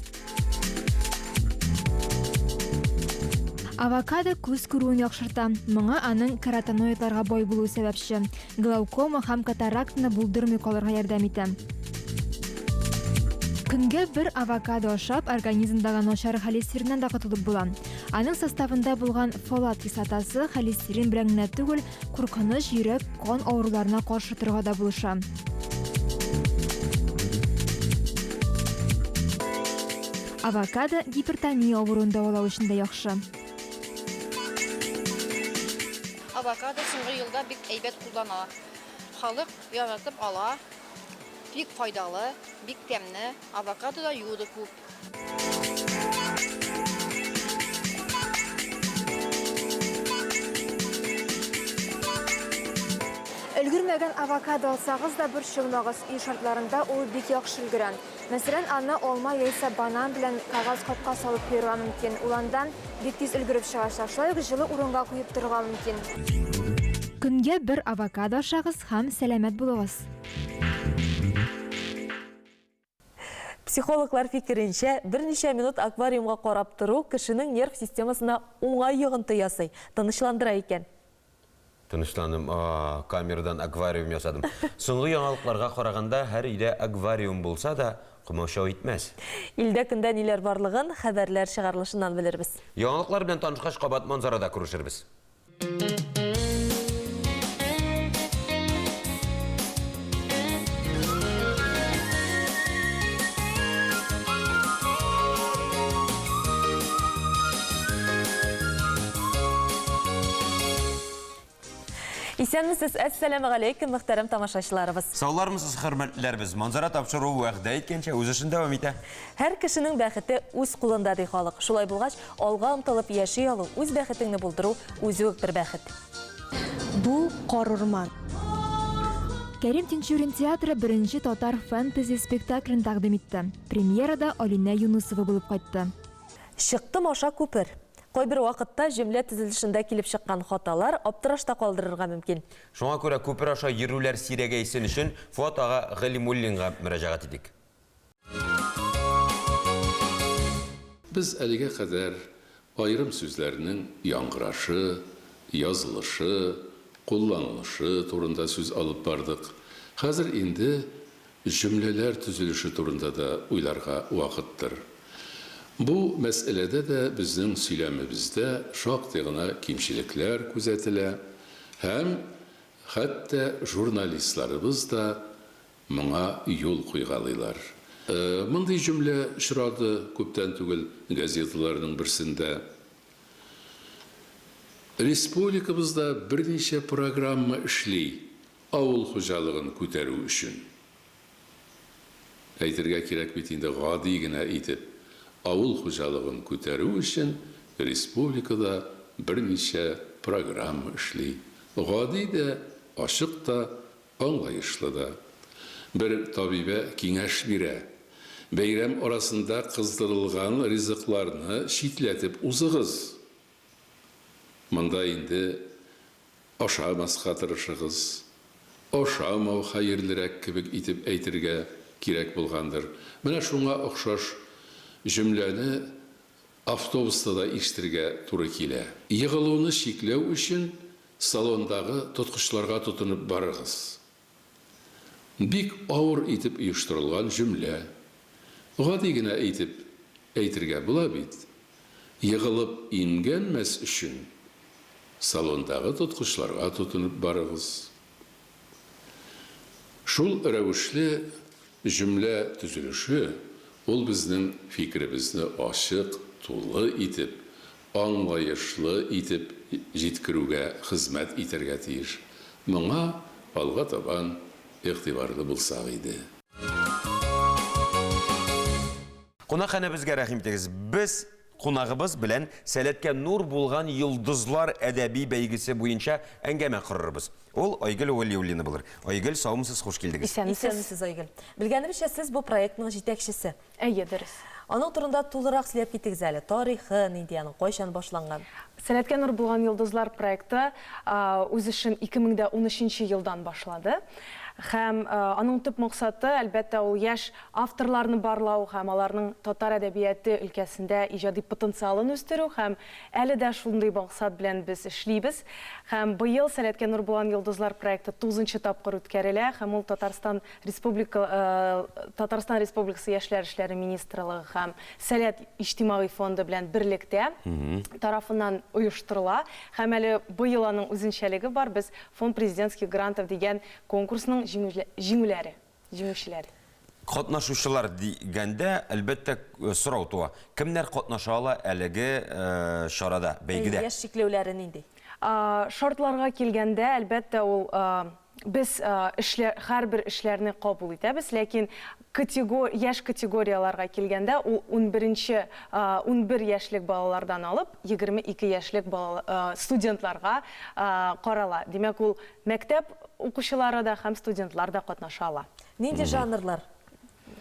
Авокадо күз күрүен яхшырта. Моңа аның каротиноидларга бай булуы сәбәпче. Глаукома һәм катарактаны булдырмый калырга ярдәм итә. Көнгә бер авокадо ашап, организмдагы начар холестериннан да котылып була. Аның составында булган фолат кислотасы холестерин белән генә түгел, куркыныч йөрәк-кан авыруларына каршы торырга да булыша. Авокадо гипертония авыруын дәвалау өчен дә яхшы. Авокадо соңгы елда бик әйбәт кулланыла. Халык яратып ала. Бик файдалы, бик тәмне. Авокадода йоды күп. Өлгермәгән авокадо алсагыз да борчылмагыз, өй шартларында ул бик яхшы өлгерә. Мәсәлән, аны алма яисә банан белән кәгазь капка салып куярга мөмкин. Ул андан бик тиз өлгереп чыгачак. Шулай ук җылы урынга куеп торырга мөмкин. Көнгә бер авокадо ашагыз һәм сәламәт булыгыз! Психологлар фикеренчә, берничә минут аквариумга карап тору кешенең нерв системасына уңай йогынты ясый, тынычландыра икән. Тынычландым. А, камерадан аквариум ясадым. Соңгы яңалыкларга караганда, һәр өйдә аквариум булса да, комачау итмәс. Илдә-көндә ниләр барлыгын хәбәрләр чыгарылышыннан белербез. Яңалыклар белән танышкач, кабат Манзарада күрешербез. Исәнмесез, әссәламегаләйкем, мөхтәрәм тамашачыларыбыз. Саулармысыз, хөрмәтлеләребез. Манзара тапшыруы вәгъдә иткәнчә үз эшен дәвам итә. Һәр кешенең бәхете үз кулында, ди халык. Шулай булгач, алга омтылып яши алу, үз бәхетеңне булдыру үзе үк бер бәхет. Бу, карурман. Кәрим Тинчурин театры беренче татар фэнтези спектаклен тәкъдим итте. Премьерада Алинә Юнысова булып кайтты. Чыктым аша күпер. Кайбер вакытта җөмлә төзелешендә килеп чыккан хаталар аптырашта калдырырга мөмкин. Шуңа күрә күпер аша йөрүләр сирәгәйсен өчен Фоат ага Галимуллинга мөрәҗәгать итик. Без әлегә кадәр аерым сүзләрнең яңгырашы, язылышы, кулланылышы турында сүз алып бардык. Хәзер инде Җөмләләр төзелеше турында да уйларга вакыттыр. Бу мәсьәләдә дә безнең сөйләмебездә шактый гына кимчелекләр күзәтелә һәм хәтта журналистларыбыз да моңа юл куйгалыйлар. Мондый җөмлә очрады күптән түгел газеталарның берсендә. Республикабызда берничә программа эшли, Авыл хуҗалыгын күтәрү өчен. Әйтергә кирәк бит инде гади генә итеп, авыл хуҗалыгын күтәрү өчен республикада берничә программа эшли. Гади дә, ачык та, аңлаешлы да. Бер табибә киңәш бирә, Бәйрәм арасында кыздырылган ризыкларны читләтеп узыгыз. Монда инде Ашамаска тырышыгыз. Ашамау хәерлерәк кебек итеп әйтергә кирәк булгандыр. Менә шуңа охшаш җөмләне автобуста да ишетергә туры килә. Егылуны чикләү өчен салондагы тоткычларга тотынып барыгыз. Бик авыр итеп оештырылган җөмлә. Гади генә итеп әйтергә була бит, Егылып имгәнмәс өчен салондагы тоткычларга тотынып барыгыз. Шул рәвешле җөмлә төзелеше ул безнең фикеребезне ачык, тулы итеп, аңлаешлы итеп җиткерүгә хезмәт итәргә тиеш. Моңа алга табан игътибарлы булсак иде. Кунакханәбезгә рәхим итегез. Без кунагыбыз белән Сәләткә нур булган йолдызлар әдәби бәйгесе буенча әңгәмә корырбыз. Ул Айгөл Вәлиуллина булыр. Айгөл, саумысыз, хуш килдегез. Исәнмесез. Исәнмесез, Айгөл. Белгәнебезчә, сез бу проектның җитәкчесе. Әйе, дөрес. Аның турында тулырак сөйләп китегез әле. Тарихы нинди аның, кайчан башланган? Сәләткә нур булган йолдызлар проекты үз эшен 2013 елдан башлады. Һәм аның төп максаты, әлбәттә, ул яшь авторларны барлау һәм аларның татар әдәбияты өлкәсендә иҗади потенциалын үстерү һәм әле дә шундый максат белән без эшлибез. Һәм быел Сәләткә нур булган йолдызлар проекты тугызынчы тапкыр үткәрелә һәм ул Татарстан Республика Татарстан Республикасы Яшьләр эшләре министрлыгы һәм Сәләт иҗтимагый фонды белән берлектә тарафыннан оештырыла. Һәм әле быел аның үзенчәлеге бар, без Фонд президентских грантов дигән конкурсның җиңүләре, җиңүчеләре. Катнашучылар дигәндә, әлбәттә, сорау туа. Кемнәр катнаша ала әлеге чарада, бәйгедә? Яшь чикләүләре нинди? Шартларга килгәндә, әлбәттә, ул без эшләр, һәрбер эшләрне кабул итәбез, ләкин катего, яшь категорияләргә килгәндә, ул унберенче, унбер яшьлек балалардан алып, 22 яшьлек бала, студентларга карала. Димәк, ул мәктәп укучылары да һәм студентлар да катнаша ала. Нинди жанрлар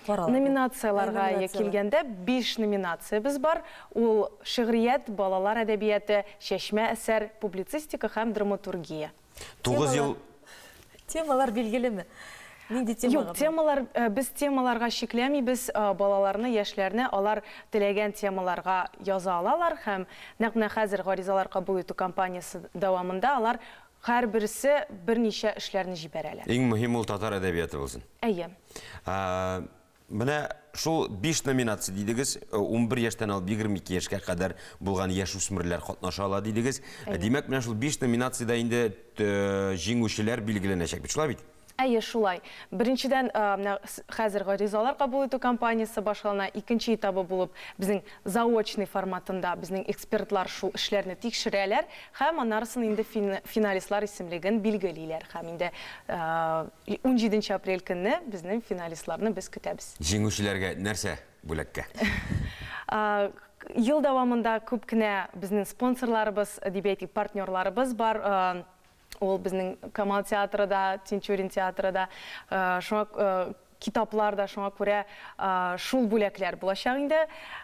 карала? Номинацияләргә килгәндә, биш номинациябез бар. Ул шигърият, балалар әдәбияты, чәчмә әсәр, публицистика һәм драматургия. 9 ел Темалар билгелеме? Нинди темага? Юк, темалар, без темаларга чикләмибез балаларны, яшьләрне, алар теләгән темаларга яза алалар һәм нәкъ менә хәзер гаризалар кабул итү кампаниясе дәвамында алар һәрберсе берничә эшләрне җибәрәләр. Иң мөһим ул татар әдәбияты булсын. Әйе. Менә шул биш номинация дидегез, 11 яшьтән алып 22 яшькә кадәр булган яшүсмерләр катнаша ала дидегез. Димәк, менә шул биш номинациядә инде җиңүчеләр билгеләнәчәк бит, шулай бит? Әйе, шулай. Беренчедән, менә хәзер гаризалар кабул итү кампаниясе башлана. Икенче этабы булып, безнең заочный форматында безнең экспертлар шул эшләрне тикшерәләр һәм анарысын инде финалистлар исемлеген билгелиләр. Һәм инде Унҗиденче апрель көнне безнең финалистларны без көтәбез. Җиңүчеләргә нәрсә бүләккә? Ел дәвамында күп кенә безнең спонсорларыбыз, дип әйтик, партнерларыбыз бар. Ул безнең Камал театры да, Тинчурин театры да, шуңа китаплар да, шуңа күрә шул бүләкләр булачак инде.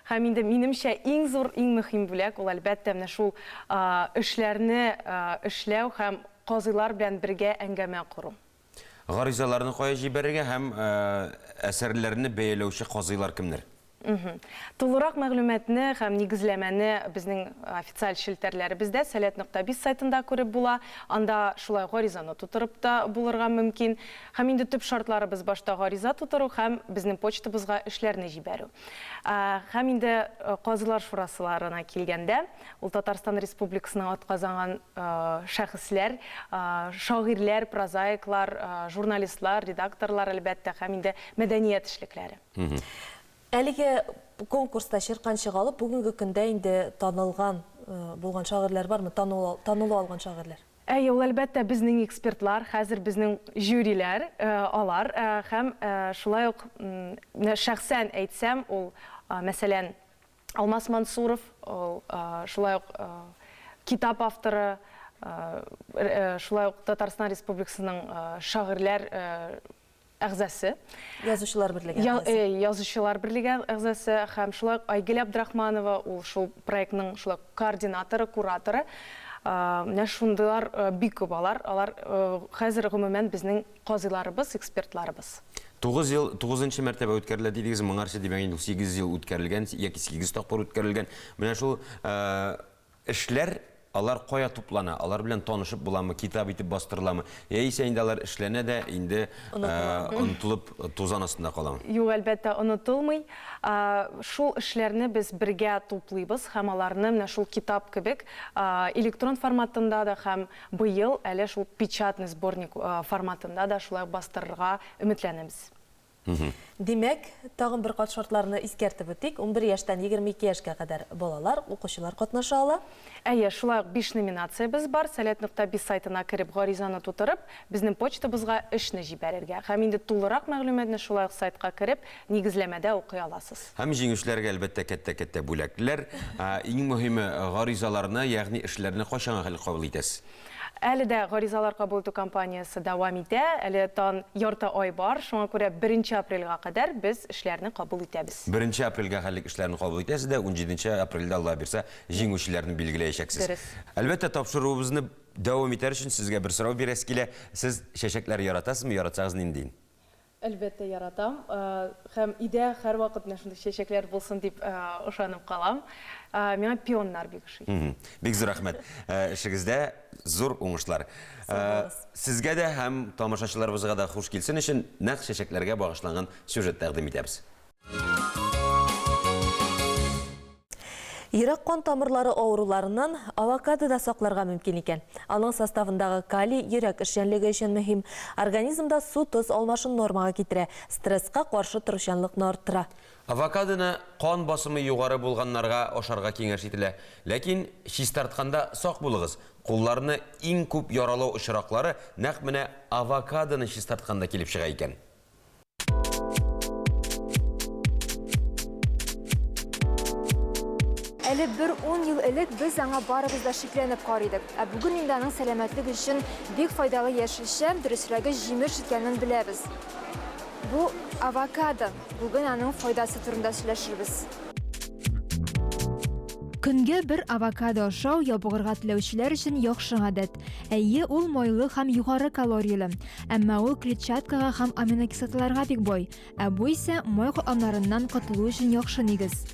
Һәм инде минемчә иң зур, иң мөһим бүләк ул, әлбәттә, менә шул эшләрне эшләү һәм Казыйлар белән бергә әңгәмә кору. Гаризаларны кая җибәрергә һәм әсәрләрне бәяләүче казыйлар кемнәр? Тулырак мәгълүматны һәм нигезләмәне безнең официаль челтәрләребездә, Сәләт нокта биз сайтында күреп була. Анда шулай гаризаны тутырып та булырга мөмкин. Һәм инде төп шартларыбыз башта гариза тутыру һәм безнең почтабызга эшләрне җибәрү. Һәм инде Казыйлар шурасыларына килгәндә, Ул Татарстан Республикасының атказанган шәхесләр, шагыйрьләр, прозаиклар, журналистлар, редакторлар, әлбәттә, һәм инде мәдәният эшлекләре. Әлеге конкурста чирканчык алып, бүгенге көндә инде танылган булган шагыйрьләр бармы? Танылу алган шагыйрьләр? Әйе, ул, әлбәттә, безнең экспертлар, хәзер безнең жюриләр, алар һәм шулай ук, менә шәхсән әйтсәм, ул, мәсәлән, Алмаз Мансуров, ул шулай ук китап авторы, шулай ук Татарстан Республикасының шагыйрьләр әгъзасы. Язучылар берлеге әгъзасы. Язучылар берлеге әгъзасы һәм шулай ук Айгөл Абдрахманова, ул шул проектның шулай ук координаторы, кураторы. Менә шундыйлар бик күп алар. Алар хәзер гомумән безнең Казыйларыбыз, экспертларыбыз. Тугыз ел, тугызынчы мәртәбә үткәрелә дидегез, моңарчы, димәк, инде ул сигез ел үткәрелгән яки сигез тапкыр үткәрелгән. Менә шул эшләр, алар кая туплана? Алар белән танышып буламы, китап итеп бастырыламы? Яисә инде алар эшләнә дә, инде онытылып, тузан астында каламы? Юк, әлбәттә, онытылмый. Шул эшләрне без бергә туплыйбыз һәм аларны менә шул китап кебек электрон форматында да һәм Быел әле шул печатный сборник форматында да шулай ук бастырырга өметләнәбез. Димәк, тагын бер кат шартларны искәртеп үтик, 11 яшьтән 22 яшькә кадәр балалар, укучылар катнаша ала. Әйе, шулай ук биш номинациябез бар. Сәләт нокта биз сайтына кереп, гаризаны тутырып, безнең почтабызга эшне җибәрергә. Һәм инде тулырак мәгълүматны шулай ук сайтка кереп, нигезләмәдә укый аласыз. Һәм җиңүчеләргә, әлбәттә, кәттә-кәттә бүләкләр. Иң мөһиме, гаризаларны, ягъни эшләрне кайчанга хәл кабул итәсез? Әле дә гаризалар кабул итү кампаниясе дәвам итә. Әле тан ярты ай бар, шуңа күрә беренче апрельгә кадәр без эшләрне кабул итәбез. Беренче апрельгә хәллек эшләрне кабул итәсез дә, унҗиденче апрельдә, Алла бирса, җиңүчеләрне билгеләячәксез. Дөрес. Әлбәттә, тапшыруыбызны. Дәвам итәр өчен сезгә бер сорау бирәсе килә. Сез чәчәкләр яратасызмы? Яратсагыз, ниндиен? Әлбәттә, яратам. Һәм өйдә һәрвакыт менә шундый чәчәкләр булсын дип ышанып калам. Миңа пионнар бик ошый. Бик зур рәхмәт. Эшегездә зур уңышлар. Сезгә дә һәм тамашачыларыбызга да хуш килсен өчен нәкъ чәчәкләргә багышланган сюжет тәкъдим итәбез. Йөрәк-кан тамырлары авыруларыннан авокадо да сакларга мөмкин икән. Аның составындагы калий йөрәк эшчәнлеге өчен мөһим, организмда су-тоз алмашын нормага китерә, стресска каршы торучанлыкны арттыра. Авокадоны кан басымы югары булганнарга ашарга киңәш ителә. Ләкин чистартканда сак булыгыз, кулларны иң күп яралау очраклары нәкъ менә авокадоны чистартканда килеп чыга икән. Әле бер ун ел элек без аңа барыбыз да шикләнеп карый идек. Ә бүген инде аның сәламәтлек өчен бик файдалы яшелчә, дөресрәге җимеш икәнен беләбез. Бу авокадо. Бүген аның файдасы турында сөйләшербез. Көнгә бер авокадо ашау ябыгырга теләүчеләр өчен яхшы гадәт. Әйе, ул майлы һәм югары калорияле. Әмма ул клетчаткага һәм аминокислоталарга бик бай, ә бу исә май катламнарыннан котылу өчен яхшы нигез.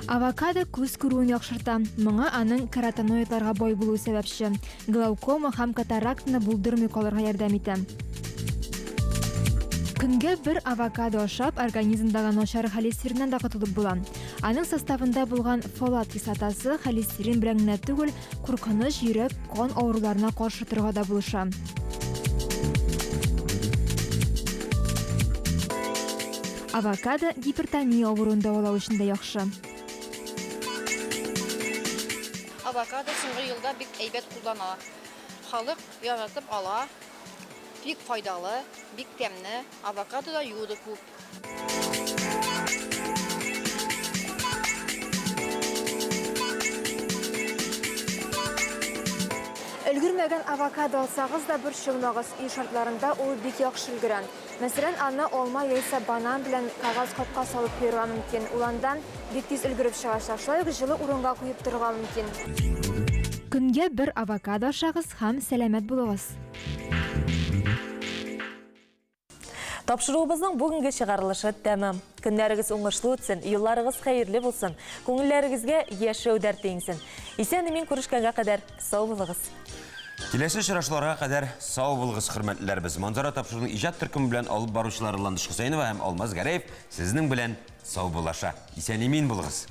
Авокадо күз күрүен яхшырта. Моңа аның каротиноидларга бай булуы сәбәпче. Глаукома һәм катарактаны булдырмый калырга ярдәм итә. Көнгә бер авокадо ашап, организмдагы начар холестериннан да котылып була. Аның составында булган фолат кислотасы холестерин белән генә түгел, Куркыныч йөрәк кан авыруларына каршы торырга да булыша. Авокадо гипертония авыруын дәвалау өчен дә яхшы. Авокадо соңгы елда бик әйбәт кулланыла. Халык яратып ала. Бик файдалы, бик тәмне. Авокадода йоды күп. Өлгермәгән авокадо алсагыз да борчылмагыз, өй шартларында ул бик яхшы өлгерә. Мәсәлән, аны алма яисә банан белән кәгазь капка салып куярга мөмкин. Ул анда бик тиз өлгереп чыгачак. Шулай ук җылы урынга куеп торырга мөмкин. Көнгә бер авокадо ашагыз һәм сәламәт булыгыз! Тапшыруыбызның бүгенге чыгарылышы тәмам. Көннәрегез уңышлы үтсен, юлларыгыз хәерле булсын, күңелләрегезгә яшәү дәрте иңсен. Исән-имин күрешкәнгә кадәр сау булыгыз. Киләсе очрашуларга кадәр сау булыгыз, хөрмәтлеләребез. Манзара тапшыруының иҗат төркеме белән алып баручылар Ландыш Хөсәенова һәм Алмаз Гәрәев сезнең белән саубуллаша. Исән-имин булыгыз.